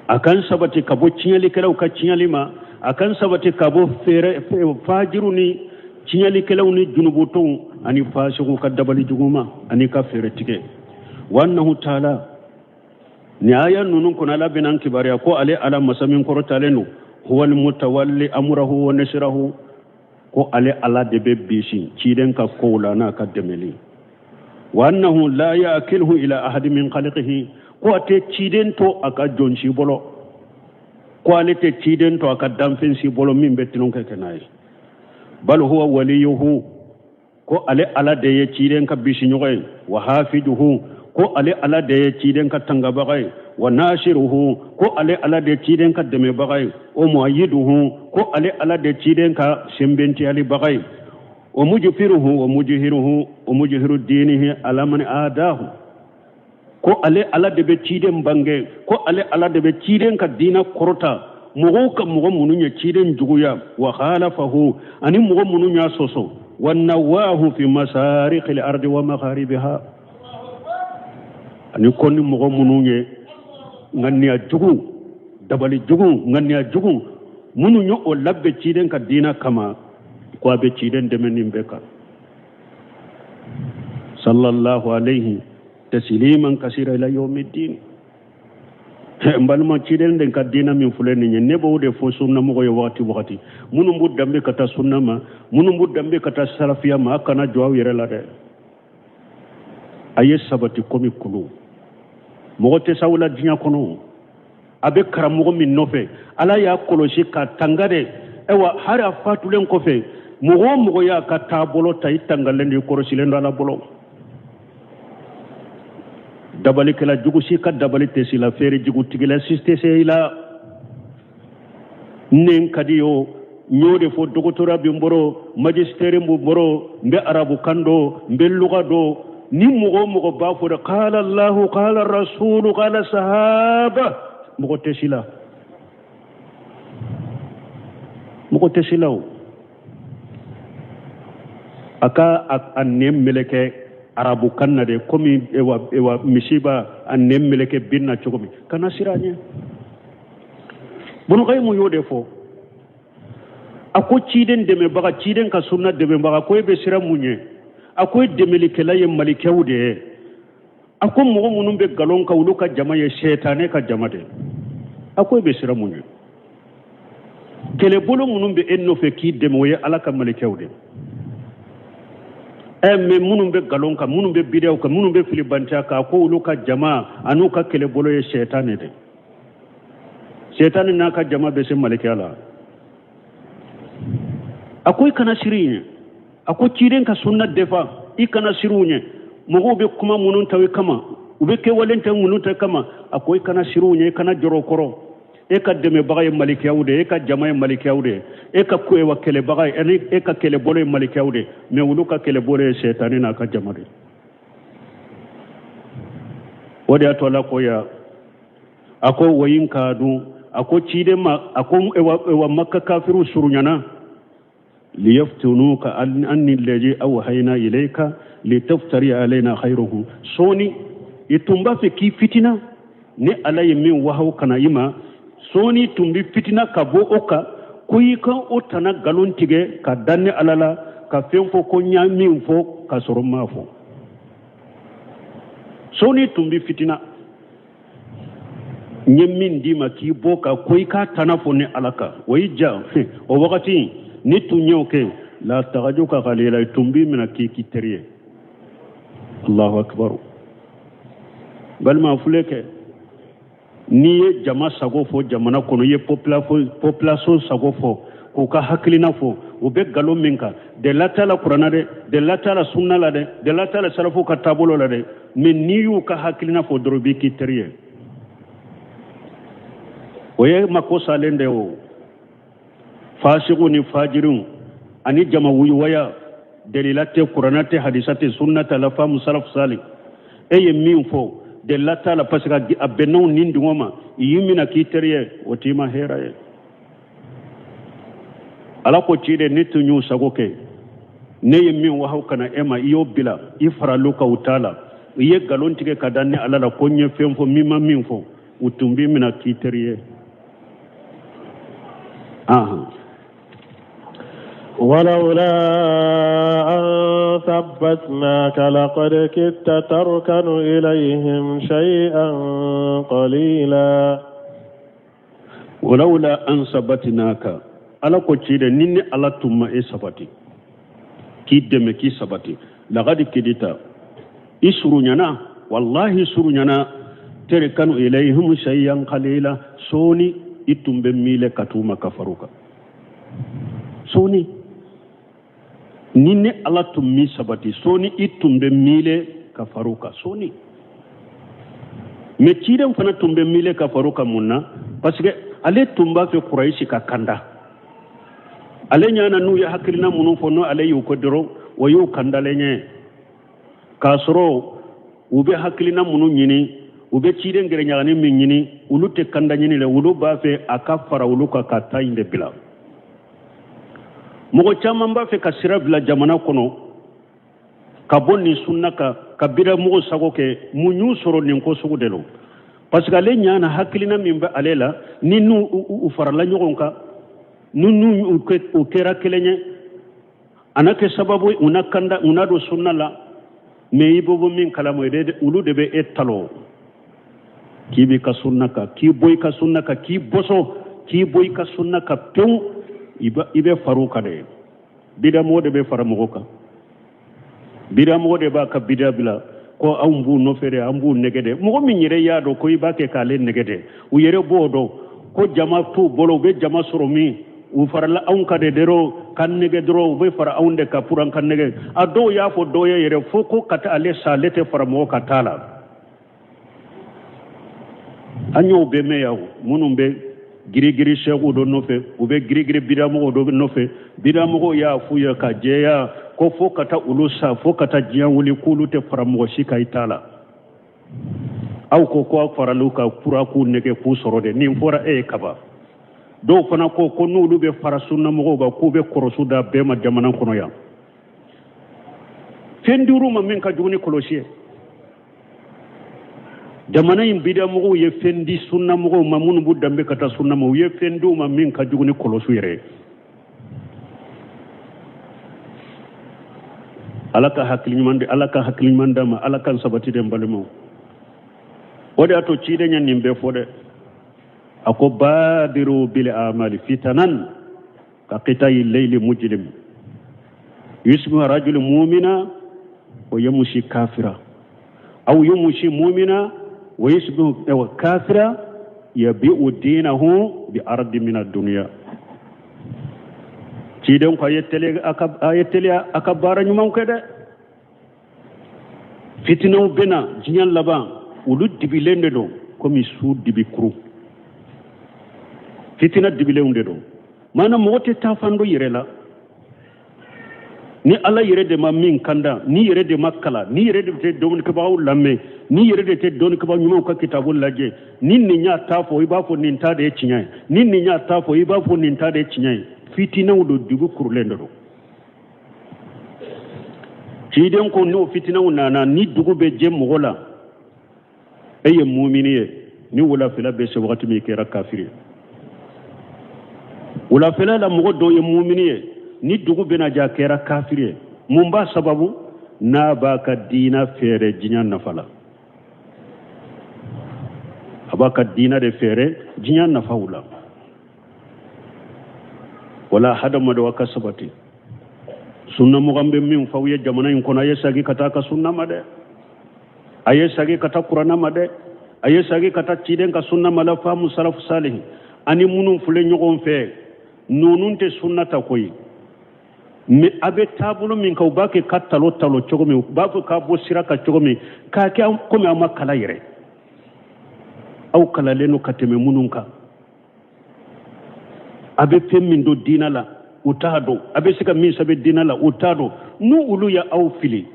a kan sabati ka bɔ tiɲɛlikɛlaw ka tiɲɛli ma, a kan sabati ka bɔ feere fajiru ni tiɲɛlikɛlaw ni junubutɔw ani fasigiw ka dabali jugu ma ani ka feere tigɛ. وأنه تعالى, ni aya ninnu kɔnɔ, Ala bɛna an kibaruya ko ale Ala masa min kɔrɔtalen don, هو المتولي أمره ونصره. Ko ale Ala de bɛ bisi ciden ka kow la n'a ka dɛmɛli. Wa annahu la yakilhu ila ahadi min khaliqihi, ko a tɛ ciden to a ka jɔn si bolo, ko ale tɛ ciden to a ka danfɛn si bolo min bɛ tulonkɛ kɛ n'a ye. Bal huwa waliyuhu, ko ale Ala de ye ciden ka bisiɲɔgɔn ye. Wa hafiduhu, ko ale Ala de ye ciden ka tangabaga ye. Wa nasiruhu, ko ale Ala de ye ciden ka dɛmɛbaga ye. O muayiduhu, ko ale Ala de ye ciden ka sɛnbɛntiyalibaga ye. O mujfiruhu wa mujhiruhu wa mujhiru dinihi ala man adahu, ko ale Ala de bɛ ciden bange, ko ale Ala de bɛ ciden ka diina kɔrɔta mɔgɔw ka mɔgɔ minnu ye ciden juguya. Wa khalafahu, ani mɔgɔ minnu y'a sɔsɔ. Wa nawahu fi masariqil ardi wa magharibiha, ani ko ni mɔgɔ minnu ye ŋaniya jugu, dabali jugu, ŋaniya jugu minnu ye o labɛn ciden ka diina kama, ko a bɛ ciden dɛmɛ nin bɛɛ kan. Sallallahu alayhi tasliman kasira ila yawmiddin. N balima, ciden den ka diina min filɛ nin ye, ne b'o de fɔ sunnamɔgɔ ye wagati wagati. Minnu b'u danbe ka taa sunna ma, minnu b'u danbe ka taa salafiya ma, a kana jɔ aw yɛrɛ la dɛ. A ye sabati komi kulu. Mɔgɔ tɛ s'aw la diɲɛ kɔnɔ. A bɛ karamɔgɔ min nɔfɛ, Ala y'a kɔlɔsi k'a tanga dɛ. Ayiwa, hali a fatulen kɔfɛ, mɔgɔ o mɔgɔ y'a ka taabolo ta, i tangalen don, i kɔlɔsilen don Ala bolo. Dabalikɛla jugu si ka dabali tɛ se i la, feere jugutigila si tɛ se i la. Ne ka di o, n y'o de fɔ, dɔgɔtɔrɔya bɛ n bolo, magistère bɛ n bolo, n bɛ arabukan dɔn, n bɛ luga dɔn. Ni mɔgɔ o mɔgɔ b'a fɔ dɛ, qala Allahu, qala rasulu, qala sahaba, mɔgɔ tɛ si la, mɔgɔ tɛ si la. O a ka a nɛn meleke arabukan na de, komi ewa misi b'a a nɛn meleke bin na cogo min, kana siran ɲɛ. Bunu Qayyim y'o de fɔ. A ko ciden dɛmɛbaga, ciden ka sunna dɛmɛbaga, ko e bɛ siran mun ɲɛ? A ko e dɛmɛlikɛla ye malikɛw de ye. A ko mɔgɔ minnu bɛ nkalon kan, olu ka jama ye sɛtanɛ ka jama de. A ko e bɛ siran mun ɲɛ? Kɛlɛbolo minnu bɛ e nɔfɛ k'i dɛmɛ, o ye Ala ka malikɛw de. Ɛ mɛ minnu bɛ nkalon kan, minnu bɛ bidaw kan, minnu bɛ filibantiya kan, a ko olu ka jama an'u ka kɛlɛbolo ye sɛtanɛ de. Sɛtanɛ n'a ka jama bɛ se malikɛya la. A ko i kana siran ɲɛ. A ko ciden ka sunna defa, i kana siran u ɲɛ. Mɔgɔw bɛ kuma minnu ta i kama, u bɛ kɛwale ta minnu ta kama, a ko i kana siran u ɲɛ, i kana jɔrɔ o kɔrɔ. E ka dɛmɛbaga ye malikiyaw de ye, e ka jama ye malikiyaw de ye, e ka wa kɛlɛbaga ye ani e ka kɛlɛbolo ye malikiyaw de ye. Mɛ olu ka kɛlɛbolo ye sɛtanɛ n'a ka jama de ye. O de y'a to Ala ko ya, a ko wa in kadu, a ko ciden ma, a ko ewa Makka kafiru surunyana, liyaftunuka anni alladhi awhayna ilayka litaftari alayna khayruhu. Sɔɔni i tun b'a fɛ k'i fitina ni Ala ye min wahaw kana i ma, sɔɔni tun bɛ fitina ka bɔ o kan, ko i ka o tana nkalon tigɛ ka da ne Ala la, ka fɛn fɔ ko n y'a min fɔ k'a sɔrɔ n m'a fɔ. Sɔɔni tun bɛ fitina, n ye min d'i ma k'i bɔ ka ko i k'a tana fɔ ne Ala kan, o y'i ja. O wagati ni tun y'o kɛ, la tagajuka khalila, i tun b'i minɛ k'i k'i teri ye. Allahu akbar. Balima filɛ kɛ, n'i ye jama sago fɔ jamana kɔnɔ, i ye population sago fɔ, k'u ka hakilina fɔ, u bɛ nkalon min kan, delila t'a la kuranna dɛ, delila t'a la sunna la dɛ, delila t'a la salafu ka taabolo la dɛ, mɛ n'i y'u ka hakilina fɔ dɔrɔn, i b'i k'i teri ye. O ye mako salen de o. Fasiku ni fajiriw ani jama wuyuwaya, delila tɛ kuranna tɛ, hadisa tɛ, sunna t'a la, faamu salafu sali. E ye min fɔ, delila t'a la, parce que a bɛnnaw ni dungɔ ma, i y'i minɛ k'i teri ye, o t'i ma hɛrɛ ye. Ala ko ciden, ne tun y'u sago kɛ, ne ye min wahaw kana e ma, i y'o bila, i faral'u kan, u t'a la, i ye nkalon tigɛ ka da ne Ala la ko n ye fɛn fɔ min ma min fɔ, u tun b'i minɛ k'i teri ye. Ahan. ولولا أن ثبتناك لقد كدت تركن إليهم شيئا قليلا. ولولا أن ثبتناك، Ala ko ciden, ni ne Ala tun ma e sabati k'i dɛmɛ k'i sabati, lagadi kidita, i surunyana, wallahi surunyana, terikanu ilayhim shay'an qalila, sɔɔni i tun bɛ miile ka t'u ma ka far'u kan. Sɔɔni ni ne Ala tun m'i sabati, sɔɔni i tun bɛ miile ka far'u kan sɔɔni. Mais ciden fana tun bɛ miile ka far'u kan mun na? Parce que ale tun b'a fɛ Kurayisi ka kanda. Ale ɲana n'u ye hakilina minnu fɔ, n'o ale y'u ko dɔrɔn, o y'u kandalen ye. K'a sɔrɔ u bɛ hakilina minnu ɲini, u bɛ ciden gɛrɛɲagani min ɲini, olu tɛ kanda ɲini la, olu b'a fɛ a ka fara olu kan ka taa in de bila. Mɔgɔ caman b'a fɛ ka sira bila jamana kɔnɔ ka bɔ nin sunna kan, ka bidamɔgɔ sago kɛ. Mun y'u sɔrɔ nin ko sugu de lo? Parce que ale ɲana hakilina min bɛ ale la, ni n'u u farala ɲɔgɔn kan, ni n'u u kɛra kelen ye, a na kɛ sababu u na kanda, u na don sunna la. Mais i bɛ bɔ min kalama, olu de bɛ e talɔ k'i b'i ka sunna kan, k'i bɔ i ka sunna kan, k'i bɔsɔ, k'i bɔ i ka sunna kan pewu, i bɛ far'u kan de. Bidamɔgɔ de bɛ fara mɔgɔ kan, bidamɔgɔ de b'a ka bida bila ko anw b'u nɔfɛ dɛ, an b'u nɛgɛ dɛ. Mɔgɔ min yɛrɛ y'a dɔn ko i b'a kɛ k'ale nɛgɛ dɛ, u yɛrɛ b'o dɔn ko jama t'u bolo, u bɛ jama sɔrɔ min, u farala anw kan de dɔrɔn ka nɛgɛ dɔrɔn, u bɛ fara anw de kan pour an ka nɛgɛ. A dɔw y'a fɔ dɔw ye yɛrɛ fo ko ka taa ale sa, ale tɛ fara mɔgɔ ka taa la. An y'o bɛɛ mɛn yan, minnu bɛ girigiri sɛkiw dɔ nɔfɛ, u bɛ girigiri bidamɔgɔw dɔ nɔfɛ. Bidamɔgɔw y'a f'u ye ka jɛya ko fo ka taa olu sa, fo ka taa diɲɛ wuli, k'olu tɛ fara mɔgɔ si kan i t'a la. Aw ko ko aw faral'u kan pour k'u nɛgɛ k'u sɔrɔ dɛ, nin fɔra e ye kaban. Dɔw fana ko ko n'olu bɛ fara sunnamɔgɔw kan, k'u bɛ kɔrɔsu da bɛɛ ma jamana kɔnɔ yan. Fɛn duuru ma min ka jugu ni kɔlɔsi ye. Jamana in bidamɔgɔw ye fɛn di sunnamɔgɔw ma, minnu b'u danbe ka taa sunna ma, u ye fɛn d'u ma min ka jugu ni kɔlɔsi yɛrɛ ye. Ala ka hakili ɲuman di, Ala ka hakili ɲuman d'a ma, Ala ka sabati dɛ n balimaw. O de y'a to ciden ye nin bɛɛ fɔ dɛ. A ko badiru bil amali fitanan ka qitayi leyli mujlim yusbihu rajulu mumina wa yamshi kafira aw yamshi mumina wa yusbihu kafira yabi'u dinahu bi ardi min ad-dunya. Ciden ko a ye teliya a ka baara ɲumanw kɛ dɛ. Fitinaw bɛna diɲɛ laban, olu dibilen de don komi su dibi kuru, fitina dibilenw de don. Maana mɔgɔ tɛ taa fan dɔ yɛrɛ la ni Ala yɛrɛ de ma min kanda, ni yɛrɛ de ma kalan, ni yɛrɛ de tɛ dɔnnikɛbagaw lamɛn, ni yɛrɛ de tɛ dɔnnikɛbaga ɲumanw ka kitabu lajɛ. Ni nin y'a ta fɔ, i b'a fɔ nin ta de ye tiɲɛ ye, ni nin y'a ta fɔ, i b'a fɔ nin ta de ye tiɲɛ ye. Fitinaw don, dugu kurulen de don. Ciden ko n'o fitinaw nana, ni dugu bɛ jɛ mɔgɔ la, e ye mumini ye, ni wulafɛla bɛ se wagati min, i kɛra kafiri ye. Wulafɛla la mɔgɔ dɔw ye mumini ye, ni dugu bɛna jɛ, a kɛra kafiri ye. Mun b'a sababu? N'a b'a ka diina feere diɲɛ nafa la, a b'a ka diina de feere diɲɛ nafaw la. Wala hadamadenw a ka sabati. Sunnamɔgɔ bɛ min f'aw ye jamana in kɔnɔ, a ye sagi ka taa ka sunna ma dɛ, a ye sagi ka taa kuranna ma dɛ, a ye sagi ka taa ciden ka sunna ma la faamu salafu salihi ani minnu filɛ ɲɔgɔn fɛ, ninnu tɛ sunna ta koyi. Mais a bɛ taabolo min kan, u b'a kɛ ka talo talo cogo min, u b'a fɔ k'a bɔ sira kan cogo min, k'a kɛ komi aw ma kala yɛrɛ. Aw kalalen don ka tɛmɛ minnu kan. A bɛ fɛn min don diinɛ la, u t'a dɔn. A bɛ se ka min sɛbɛn diinɛ la, u t'a dɔn. N'u olu ye aw fili,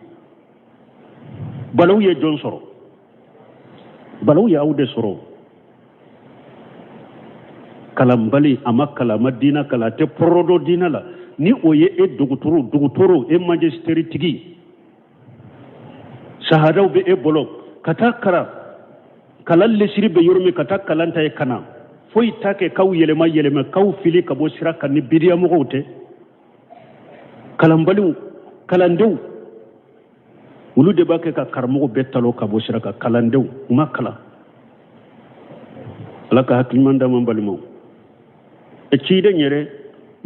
balaw ye jɔn sɔrɔ? Balaw ye aw de sɔrɔ. Kalanbali, a ma kalan, a ma diinɛ kalan, a tɛ pɔrɔ dɔn diinɛ la. Ni o ye e dɔgɔtɔrɔ, e magistère tigi, sahadaw bɛ e bolo, ka taa kalan, kalan lesiri bɛ yɔrɔ min, ka taa kalan ta ye ka na, foyi t'a kɛ k'aw yɛlɛma yɛlɛma, k'aw fili ka bɔ sira kan ni bidiyamɔgɔw tɛ. Kalanbaliw, kalandenw, olu de b'a kɛ ka karamɔgɔ bɛɛ talo ka bɔ sira kan. Kalandenw, u ma kalan. Ala ka hakili ɲuman d'an ma, balimaw. E ciden yɛrɛ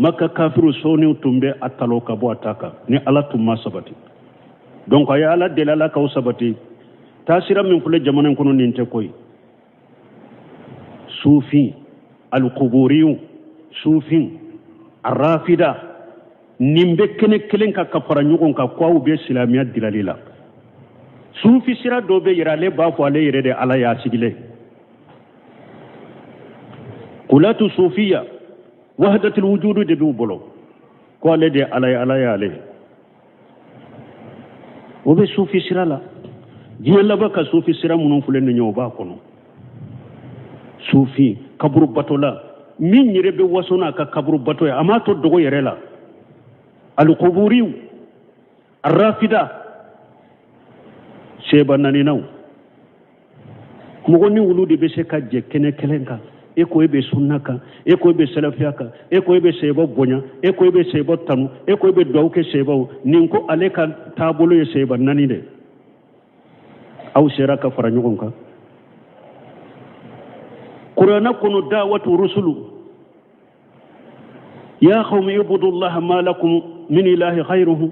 Maka kafiru sɔɔni tun bɛ a talon ka bɔ a ta kan ni Ala tun ma sabati. Donc a ye Ala deli Ala k'aw sabati. Taasira min filɛ jamana in kɔnɔ nin tɛ ko ye. Sufin, alukuburiyu, sufin, arafida, nin bɛ kɛnɛ kelen kan ka fara ɲɔgɔn kan ko aw bɛ silamɛya dilali la. Sufi sira dɔ bɛ yɛrɛ ale b'a fɔ ale yɛrɛ de Ala y'a sigilen. Kulatu sufiya, wahdatul wujudu de b'u bolo ko ale de Ala ye, Ala ye ale ye. O bɛ sufi sira la. Diɲɛ laban ka sufi sira minnu filɛ nin ye o b'a kɔnɔ. Sufi kaburu batola min yɛrɛ bɛ waso n'a ka kaburu bato ye, a m'a to dogo yɛrɛ la. Alukuburiw, arafida, seba naaninaw, mɔgɔ ni wulu de bɛ se ka jɛ kɛnɛ kelen kan. E ko e bɛ sunna kan, e ko e bɛ salafiya kan, e ko e bɛ seba bonya, e ko e bɛ seba tanu, e ko e bɛ duwawu kɛ sebaw. Nin ko ale ka taabolo ye seba naani de. Aw sera ka fara ɲɔgɔn kan. Kuranɛ kɔnɔ dawatu rusulu, ya qawmi ibudullaha ma lakum min ilahi ghayruhu.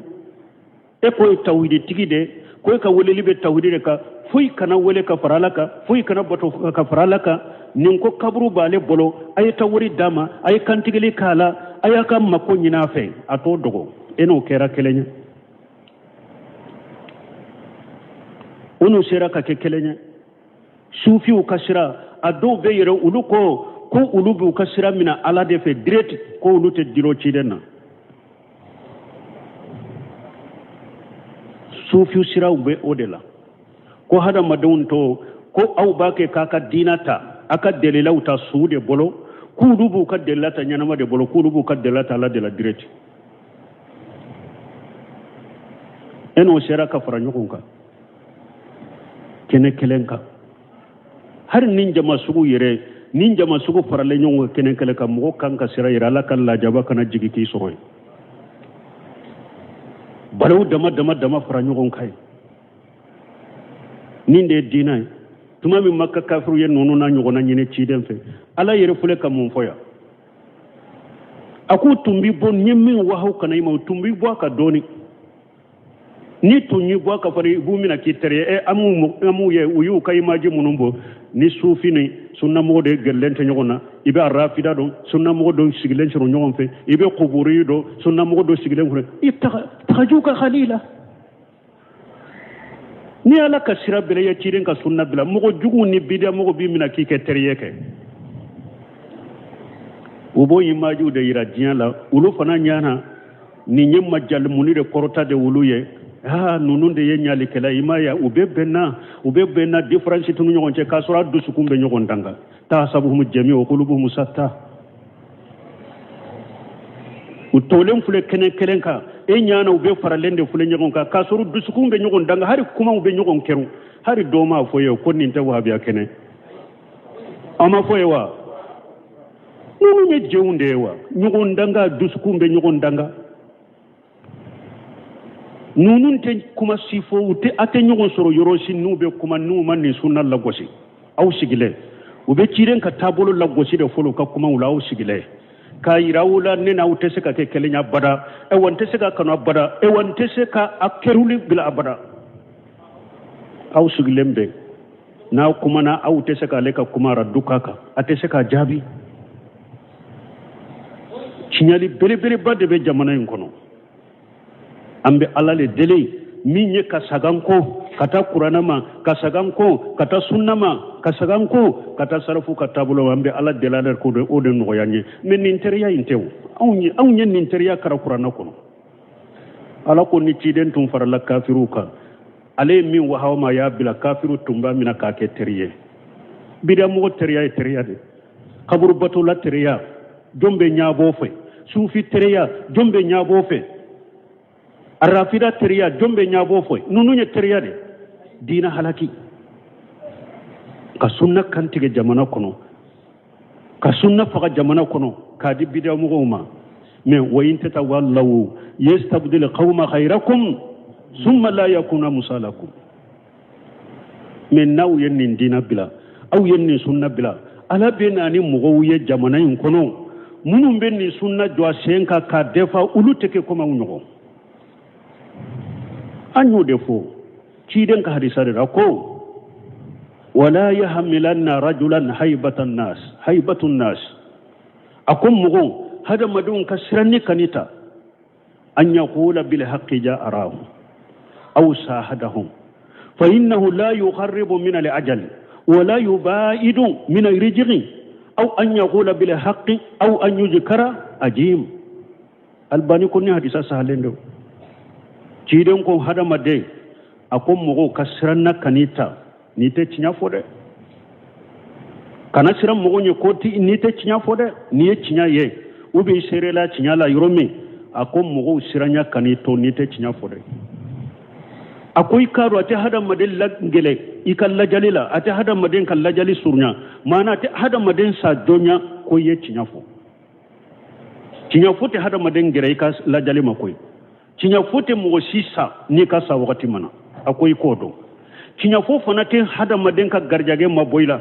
E ko ye tawhidi tigi de, ko e ka weleli bɛ tawhidi de kan, foyi kana wele ka fara Ala kan, foyi kana bato ka fara Ala kan. Nin ko kaburu b'ale bolo, a ye taa wari d'a ma, a ye kantigɛli k'a la, a y'a ka mako ɲini a fɛ, a t'o dogo. E n'o kɛra kelen ye, o n'u sera ka kɛ kelen ye. Sufiw ka sira, a dɔw bɛ yɛrɛ olu ko ko olu b'u ka sira minɛ Ala de fɛ direct, ko olu tɛ dilo ciden na. Sufiw siraw bɛ o de la, ko hadamadenw to ko aw b'a kɛ k'a ka diina ta, a ka delilaw ta su de bolo, k'olu b'u ka delila ta ɲɛnama de bolo, k'olu b'u ka delila ta Ala de la direct. E n'o sera ka fara ɲɔgɔn kan kɛnɛ kelen kan. Hali ni jama sugu yɛrɛ, ni jama sugu faralen ɲɔgɔn kan kɛnɛ kelen kan, mɔgɔ kan ka sira yɛrɛ Ala ka lajaba kana jigin k'i sɔrɔ yen. Balawu dama dama dama fara ɲɔgɔn kan yen. Nin de ye diinɛ ye. Tuma min Maka kafiru ye ninnu n'a ɲɔgɔnna ɲini ciden fɛ, Ala yɛrɛ filɛ ka mun fɔ yan? A k'u tun bi bɔ, n ye min wahaw kana i ma, u tun bi bɔ a kan dɔɔni. Ni tun y'i bɔ a kan fana, i b'u minɛ k'i teri ye. Ɛ, an m'u ye, u y'u ka imaji minnu bɔ, ni sufi ni sunnamɔgɔ de gɛrɛlen tɛ ɲɔgɔn na, i bɛ arafida dɔn, sunnamɔgɔ dɔ sigilen sɔrɔ ɲɔgɔn fɛ, i bɛ kuburi dɔn, sunnamɔgɔ dɔ sigilen sɔrɔ, i tagaju ka hali la. Ni Ala ka sira bila, i ye ciden ka sunna bila, mɔgɔ juguw ni bidiya mɔgɔ b'i minɛ k'i kɛ teri ye kɛ. U b'o imajiw de yira diɲɛ la, olu fana ɲana nin ye majalimuni de kɔrɔta de olu ye. Aa, ninnu de ye ɲalikɛla ye, i m'a ye, u bɛ bɛn na, u bɛ bɛn na, différence t'u ni ɲɔgɔn cɛ, k'a sɔrɔ a dusukun bɛ ɲɔgɔn danga. Tasabuhum jami wa qulubuhum shatta. U tolen filɛ kɛnɛ kelen kan, e ɲana u bɛ faralen de filɛ ɲɔgɔn kan, k'a sɔrɔ dusukun bɛ ɲɔgɔn danga, hali kumaw bɛ ɲɔgɔn kɛrun. Hali dɔ m'a fɔ ye ko nin tɛ wahabiya kɛnɛ. Aw ma fɔ ye wa? Ninnu ye jɛnw de ye wa? Ɲɔgɔn danga, dusukun bɛ ɲɔgɔn danga. Ninnu tɛ kuma si fɔ, u tɛ, a tɛ ɲɔgɔn sɔrɔ yɔrɔ si n'u bɛ kuma, n'u ma nin sunna lagosi. Aw sigilen, u bɛ ciden ka taabolo lagosi de fɔlɔ u ka kumaw la, aw sigilen. K'a yira aw la ne n'aw tɛ se ka kɛ kelen ye abada, ayiwa n tɛ se ka kanu abada, ayiwa n tɛ se ka a kɛruli bila abada. Aw sigilen bɛ, n'aw kumana aw tɛ se k'ale ka kuma radu k'a kan, a tɛ se k'a jaabi. Tiɲɛli belebeleba de bɛ jamana in kɔnɔ. An bɛ Ala le deli min ye ka sagan ko ka taa kuranɛ ma, ka sagan ko ka taa sunna ma, ka sagan ko ka taa sarafu ka taabolo ma. An bɛ Ala deli Ala k'o o de nɔgɔya an ye. Mais nin teriya in tɛ o. Anw ye nin teriya kara kuranɛ kɔnɔ. Ala ko ni ciden tun farala kafiriw kan, ale ye min wahaw ma, a y'a bila kafiriw tun b'a minɛ k'a kɛ teri ye. Bidamɔgɔ teriya ye teriya de. Kaburu batola teriya, jɔn bɛ ɲabɔ fɛ? Sufi teriya, jɔn bɛ ɲabɔ fɛ? Arafida teriya, jɔn bɛ ɲabɔ fɛ? Ninnu ye teriya de. Diinɛ halaki. Ka sunna kantigɛ jamana kɔnɔ, ka sunna faga jamana kɔnɔ, k'a di bidamɔgɔw ma. Mais wa in tatawallaw yastabdil qawma ghayrakum summa la yakuna musalakum. Mais n'aw ye nin diinɛ bila, aw ye nin sunna bila, Ala bɛ na ni mɔgɔw ye jamana in kɔnɔ, Minnu bɛ nin sunna jɔ a sen kan k'a dɛfa, olu tɛ kɛ komi aw ɲɔgɔn. An y'o de fɔ ciden ka hadisa de la ko wala yahmilanna rajulan haibatan nas haibatun nas. A ko mɔgɔ hadamadenw ka siranni kan'i ta an yaqula bil haqqi ja'arahu aw sahadahum fa innahu la yuqarribu min al ajal wa la yubaidu min al rijqi aw an yaqula bil haqqi aw an yujkara ajim. Albani ko ni hadisa sahalen don. Ciden ko hadamaden, a ko mɔgɔw ka siranna kan'i ta n'i tɛ tiɲɛ fɔ dɛ. Kana siran mɔgɔw ɲɛ ko n'i tɛ tiɲɛ fɔ dɛ. N'i ye tiɲɛ ye ou bien i seerela tiɲɛ la yɔrɔ min, a ko mɔgɔw siranya kan'i to n'i tɛ tiɲɛ fɔ dɛ. A ko i k'a dɔn a tɛ hadamaden lagɛlɛ i ka lajali la, a tɛ hadamaden ka lajali surunya, maana a tɛ hadamaden sa joona ko i ye tiɲɛ fɔ. Tiɲɛ fɔ tɛ hadamaden gɛrɛ i ka lajali ma koyi. Tiɲɛ fɔ tɛ mɔgɔ si sa n'i ka sa wagati ma na, a ko i k'o dɔn. Tiɲɛ fɔ fana tɛ hadamaden ka garijɛgɛ mabɔ i la.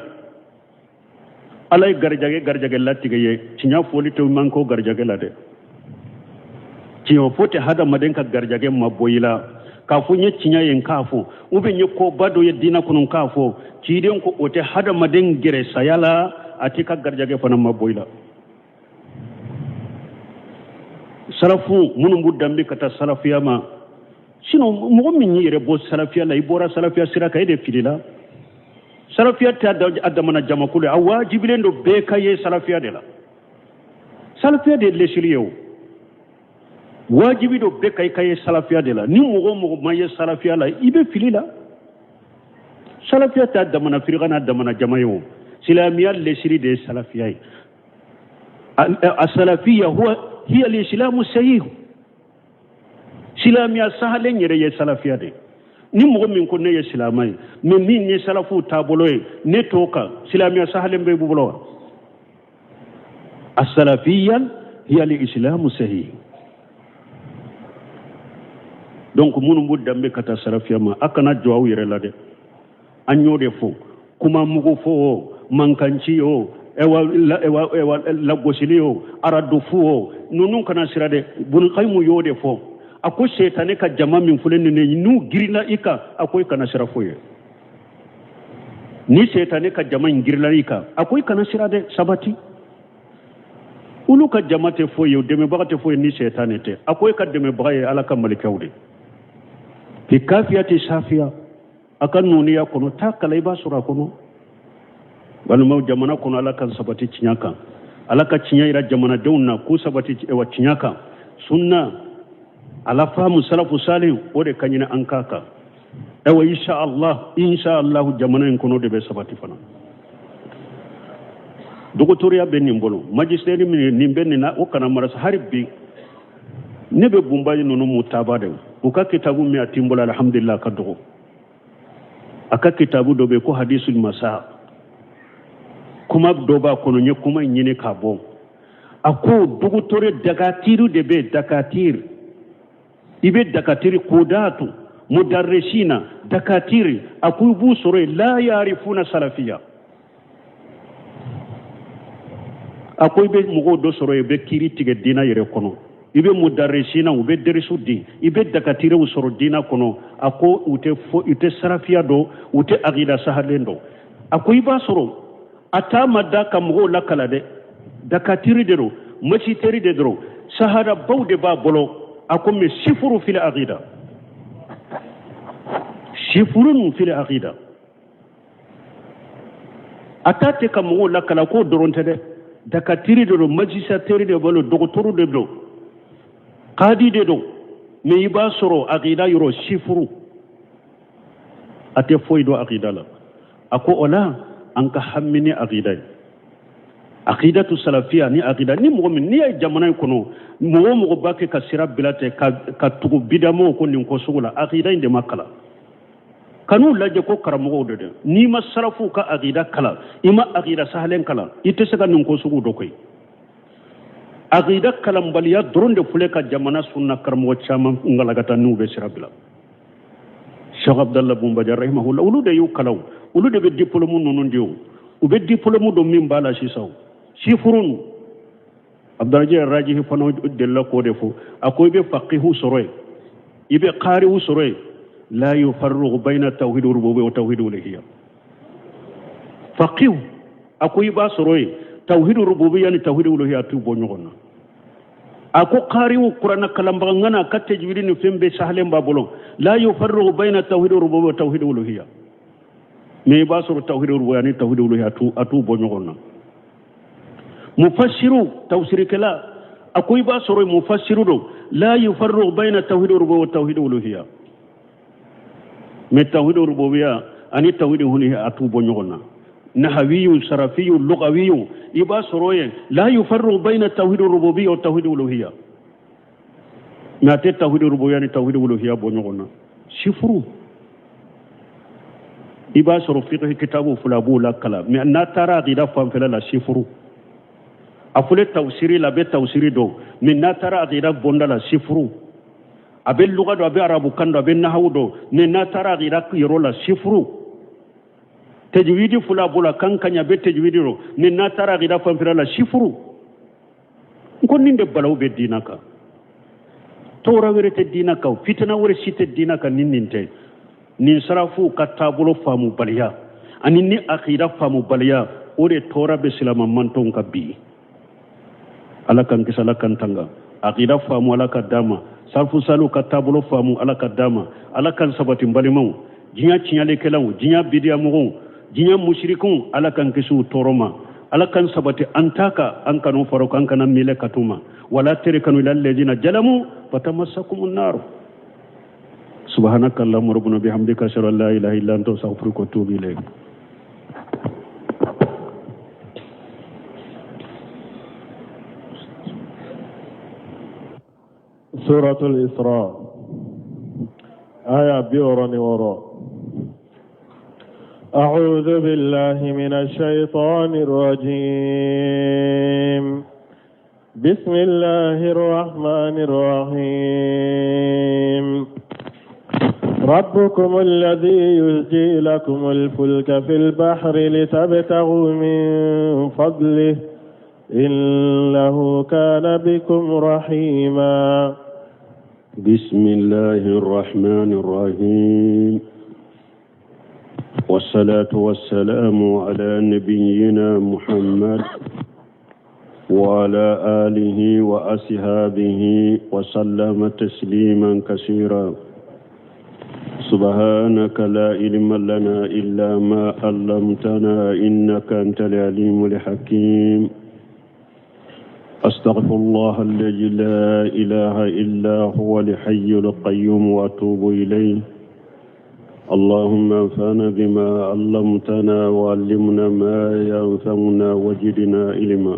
Ala ye garijɛgɛ garijɛgɛ latigɛ ye, tiɲɛ fɔli tɛ man ko garijɛgɛ la dɛ. Tiɲɛ fɔ tɛ hadamaden ka garijɛgɛ mabɔ i la k'a fɔ n ye tiɲɛ ye n k'a fɔ, ou bien n ye koba dɔ ye diinɛ kɔnɔ n k'a fɔ. Ciden ko o tɛ hadamaden gɛrɛ saya la, a t'i ka garijɛgɛ fana mabɔ i la. Salafu minnu b'u danbe ka taa salafiya ma, sinon mɔgɔ min y'i yɛrɛ bɔ salafiya la, i bɔra salafiya sira kan, e de filila. Salafiya tɛ a damana jamakulu ye, a wajibilen don bɛɛ ka ye salafiya de la. Salafiya de ye lesiri ye o, wajibi don bɛɛ ka i ka ye salafiya de la. Ni mɔgɔ o mɔgɔ ma ye salafiya la, i bɛ fili la. Salafiya t'a damana firika n'a damana jama ye o, silamɛya lesiri de ye salafiya ye. Asalafiya huwa hiya al-islamu sahih. Silamɛya sahalen yɛrɛ ye salafiya de ye. Ni mɔgɔ min ko ne ye silamɛ ye, mais min ye salafuw taabolo ye, ne t'o kan, silamɛya sahalen bɛ i bolo wa? Asalafiya hiya al-islamu sahih. Donc minnu b'u danbe ka taa salafiya ma, a kana jɔ aw yɛrɛ la dɛ. An y'o de fɔ, kuma mugu fɔ o, mankanci o, ewa ewa ewa lagosili o, aradufu o, ninnu kana sira dɛ. Bunu Kayimu y'o de fɔ, a ko setane ka jama min filɛ nin ye, n'u girinna i kan, a ko i kana sira foyi ye. Ni setane ka jama in girinna i kan, a ko i kana sira dɛ, sabati. Olu ka jama tɛ foyi ye, o dɛmɛbaga tɛ foyi ye ni setane tɛ. A ko e ka dɛmɛbaga ye Ala ka malikɛw de. Fi kafiyati safiya, a ka nuniya kɔnɔ, taa kalan i b'a sɔrɔ a kɔnɔ. Balimaw, jamana kɔnɔ, Ala ka sabati tiɲɛ kan, Ala ka tiɲɛ yira jamanadenw na k'u sabati wa tiɲɛ kan. Sunna ala faamu salafu salih, o de ka ɲini an k'a kan. Ayiwa, insha Allah, insha Allah, jamana in kɔnɔ de bɛ sabati fana. Dɔgɔtɔrɔya bɛ nin bolo, magistère min nin bɛ nin na, o kana mara sa. Hali bi ne bɛ bunbaji ninnu mu taaba de, u ka kitabu min a ti n bolo, alhamdulillah, a ka dɔgɔ. A ka kitabu dɔ bɛ yen ko hadisul masa, kuma dɔ b'a kɔnɔ, n ye kuma in ɲini k'a bɔ. A ko dɔgɔtɔrɔ dakatiri de bɛ yen, dakatiri, i bɛ dakatiri kodatu mudarrisina dakatiri, a ko i b'u sɔrɔ yen, la yarifuna salafiya. A ko i bɛ mɔgɔw dɔ sɔrɔ yen, i bɛ kiiri tigɛ diinɛ yɛrɛ kɔnɔ, i bɛ mudarrisina, u bɛ derisu di, i bɛ dakatiriw sɔrɔ diinɛ kɔnɔ. A ko u tɛ fo, u tɛ salafiya dɔn, u tɛ akida sahalen dɔn. A ko i b'a sɔrɔ a t'a ma da ka mɔgɔw lakala dɛ, dakatiri de don, masiteri de don, sahadabaw de b'a bolo. A ko mais sifuru fil akida, sifurun fil akida, a t'a tɛ ka mɔgɔw lakala, k'o dɔrɔn tɛ dɛ, dakatiri de don, majisateri de balo, dɔgɔtɔrɔ de don, kadi de don, mais i b'a sɔrɔ akida yɔrɔ sifuru, a tɛ foyi dɔn akida la. A ko o la an ka hami ni akida ye, akidatu salafiya ni akida ni mɔgɔ min n'i ye jamana in kɔnɔ, mɔgɔ o mɔgɔ b'a kɛ ka sira bila tɛ ka tugu bidamaw ko nin ko sugu la, akida in de ma kalan. Kan'u lajɛ ko karamɔgɔw de dɛ, n'i ma sarafuw ka akida kalan, i ma akida sahalen kalan, i tɛ se ka nin ko sugu dɔ koyi. Akida kalanbaliya dɔrɔn de filɛ ka jamana sunna karamɔgɔ caman ngalakata n'u bɛ sira bila. Cheikh Abdallah Bumbaja rahimahullah, olu de y'u kalan, olu de bɛ diplôme ninnu di o, u bɛ diplôme dɔ min b'a la sisan, sifurun. Abdaraji Rajihi fana delila k'o de fɔ. A ko i bɛ faqihu sɔrɔ yen, i bɛ qari'u sɔrɔ yen, la yufarriqu bayna tawhid rububiyya wa tawhid uluhiyya. Faqihu, a ko i b'a sɔrɔ yen, tawhid rububiyya ni tawhid uluhiyya t'u bɔ ɲɔgɔn na. A ko qari'u, kuranna kalanbaga ŋana ka tajwidi ni fɛn bɛɛ sahalen b'a bolo, la yufarriqu bayna tawhid rububiyya wa tawhid uluhiyya. Mais i b'a sɔrɔ tawhid rububiyya ni tawhid uluhiyya a t'u bɔ ɲɔgɔn na. Mufassiru, tafsirikɛla, a ko i b'a sɔrɔ mufassiru don, la yufarriqu bayna tawhid rububiyya wa tawhid uluhiyya. Mais tawhid rububiyya ani tawhid uluhiyya a t'u bɔ ɲɔgɔn na. Nahawiyu, sarafiyu, lugawiyu, i b'a sɔrɔ yen, la yufarriqu bayna tawhid rububiyya wa tawhid uluhiyya. Mais a tɛ tawhid rububiyya ni tawhid uluhiyya bɔ ɲɔgɔn na. Sifuru, i b'a sɔrɔ fiqh kitabu fila b'o la kalan, mais n'a taara aqida fanfɛla la, sifuru. A fɔlen tafsiri la, a bɛ tafsiri dɔn, mais n'a taara aqida bonda la, sifuru. A bɛ luga dɔn, a bɛ arabukan dɔn, a bɛ nahawu dɔn, mais n'a taara aqida yɔrɔ la, sifuru. Tajwidi fila b'o la, kan ka ɲɛ, a bɛ tajwidi dɔn, mais n'a taara aqida fanfɛla la, sifuru. N ko nin de balawu bɛ diina kan. Tɔɔrɔ wɛrɛ tɛ diina kan, fitina wɛrɛ si tɛ diina kan ni nin tɛ. Nin sarafuw ka taabolo faamubaliya ani ni akida faamubaliya, o de tɔɔrɔ bɛ silama mantɔnw kan bi. Ala k'an kisi, Ala k'an tanga. Akida faamu, Ala ka d'an ma. Sarafu saliw ka taabolo faamu, Ala ka d'an ma. Ala k'an sabati. N balimaw, diɲɛ tiɲɛlikɛlaw, diɲɛ bidiyamɔgɔw, diɲɛ musirikunw, Ala k'an kisi u tɔɔrɔ ma. Ala k'an sabati an ta kan, an kan'u fara an kana miilɛ ka t'u ma. Wala tarkanu ila alladhina zalamu fatamassakumun nar. Subhanaka allahumma rabbana bihamdika, ashhadu an la ilaha illa anta, astaghfiruka wa atubu ilayk. سورة الإسراء آية 66. أعوذ بالله من الشيطان الرجيم. بسم الله الرحمن الرحيم. ربكم الذي يزجي لكم الفلك في البحر لتبتغوا من فضله إنه كان بكم رحيما. بسم الله الرحمن الرحيم، والصلاة والسلام على نبينا محمد وعلى آله وأصحابه وسلم تسليما كثيرا. سبحانك لا علم لنا إلا ما علمتنا إنك أنت العليم الحكيم. أستغفر الله الذي لا إله إلا هو الحي القيوم وأتوب إليه. اللهم انفعنا بما علمتنا وعلمنا ما ينفعنا وزدنا علما.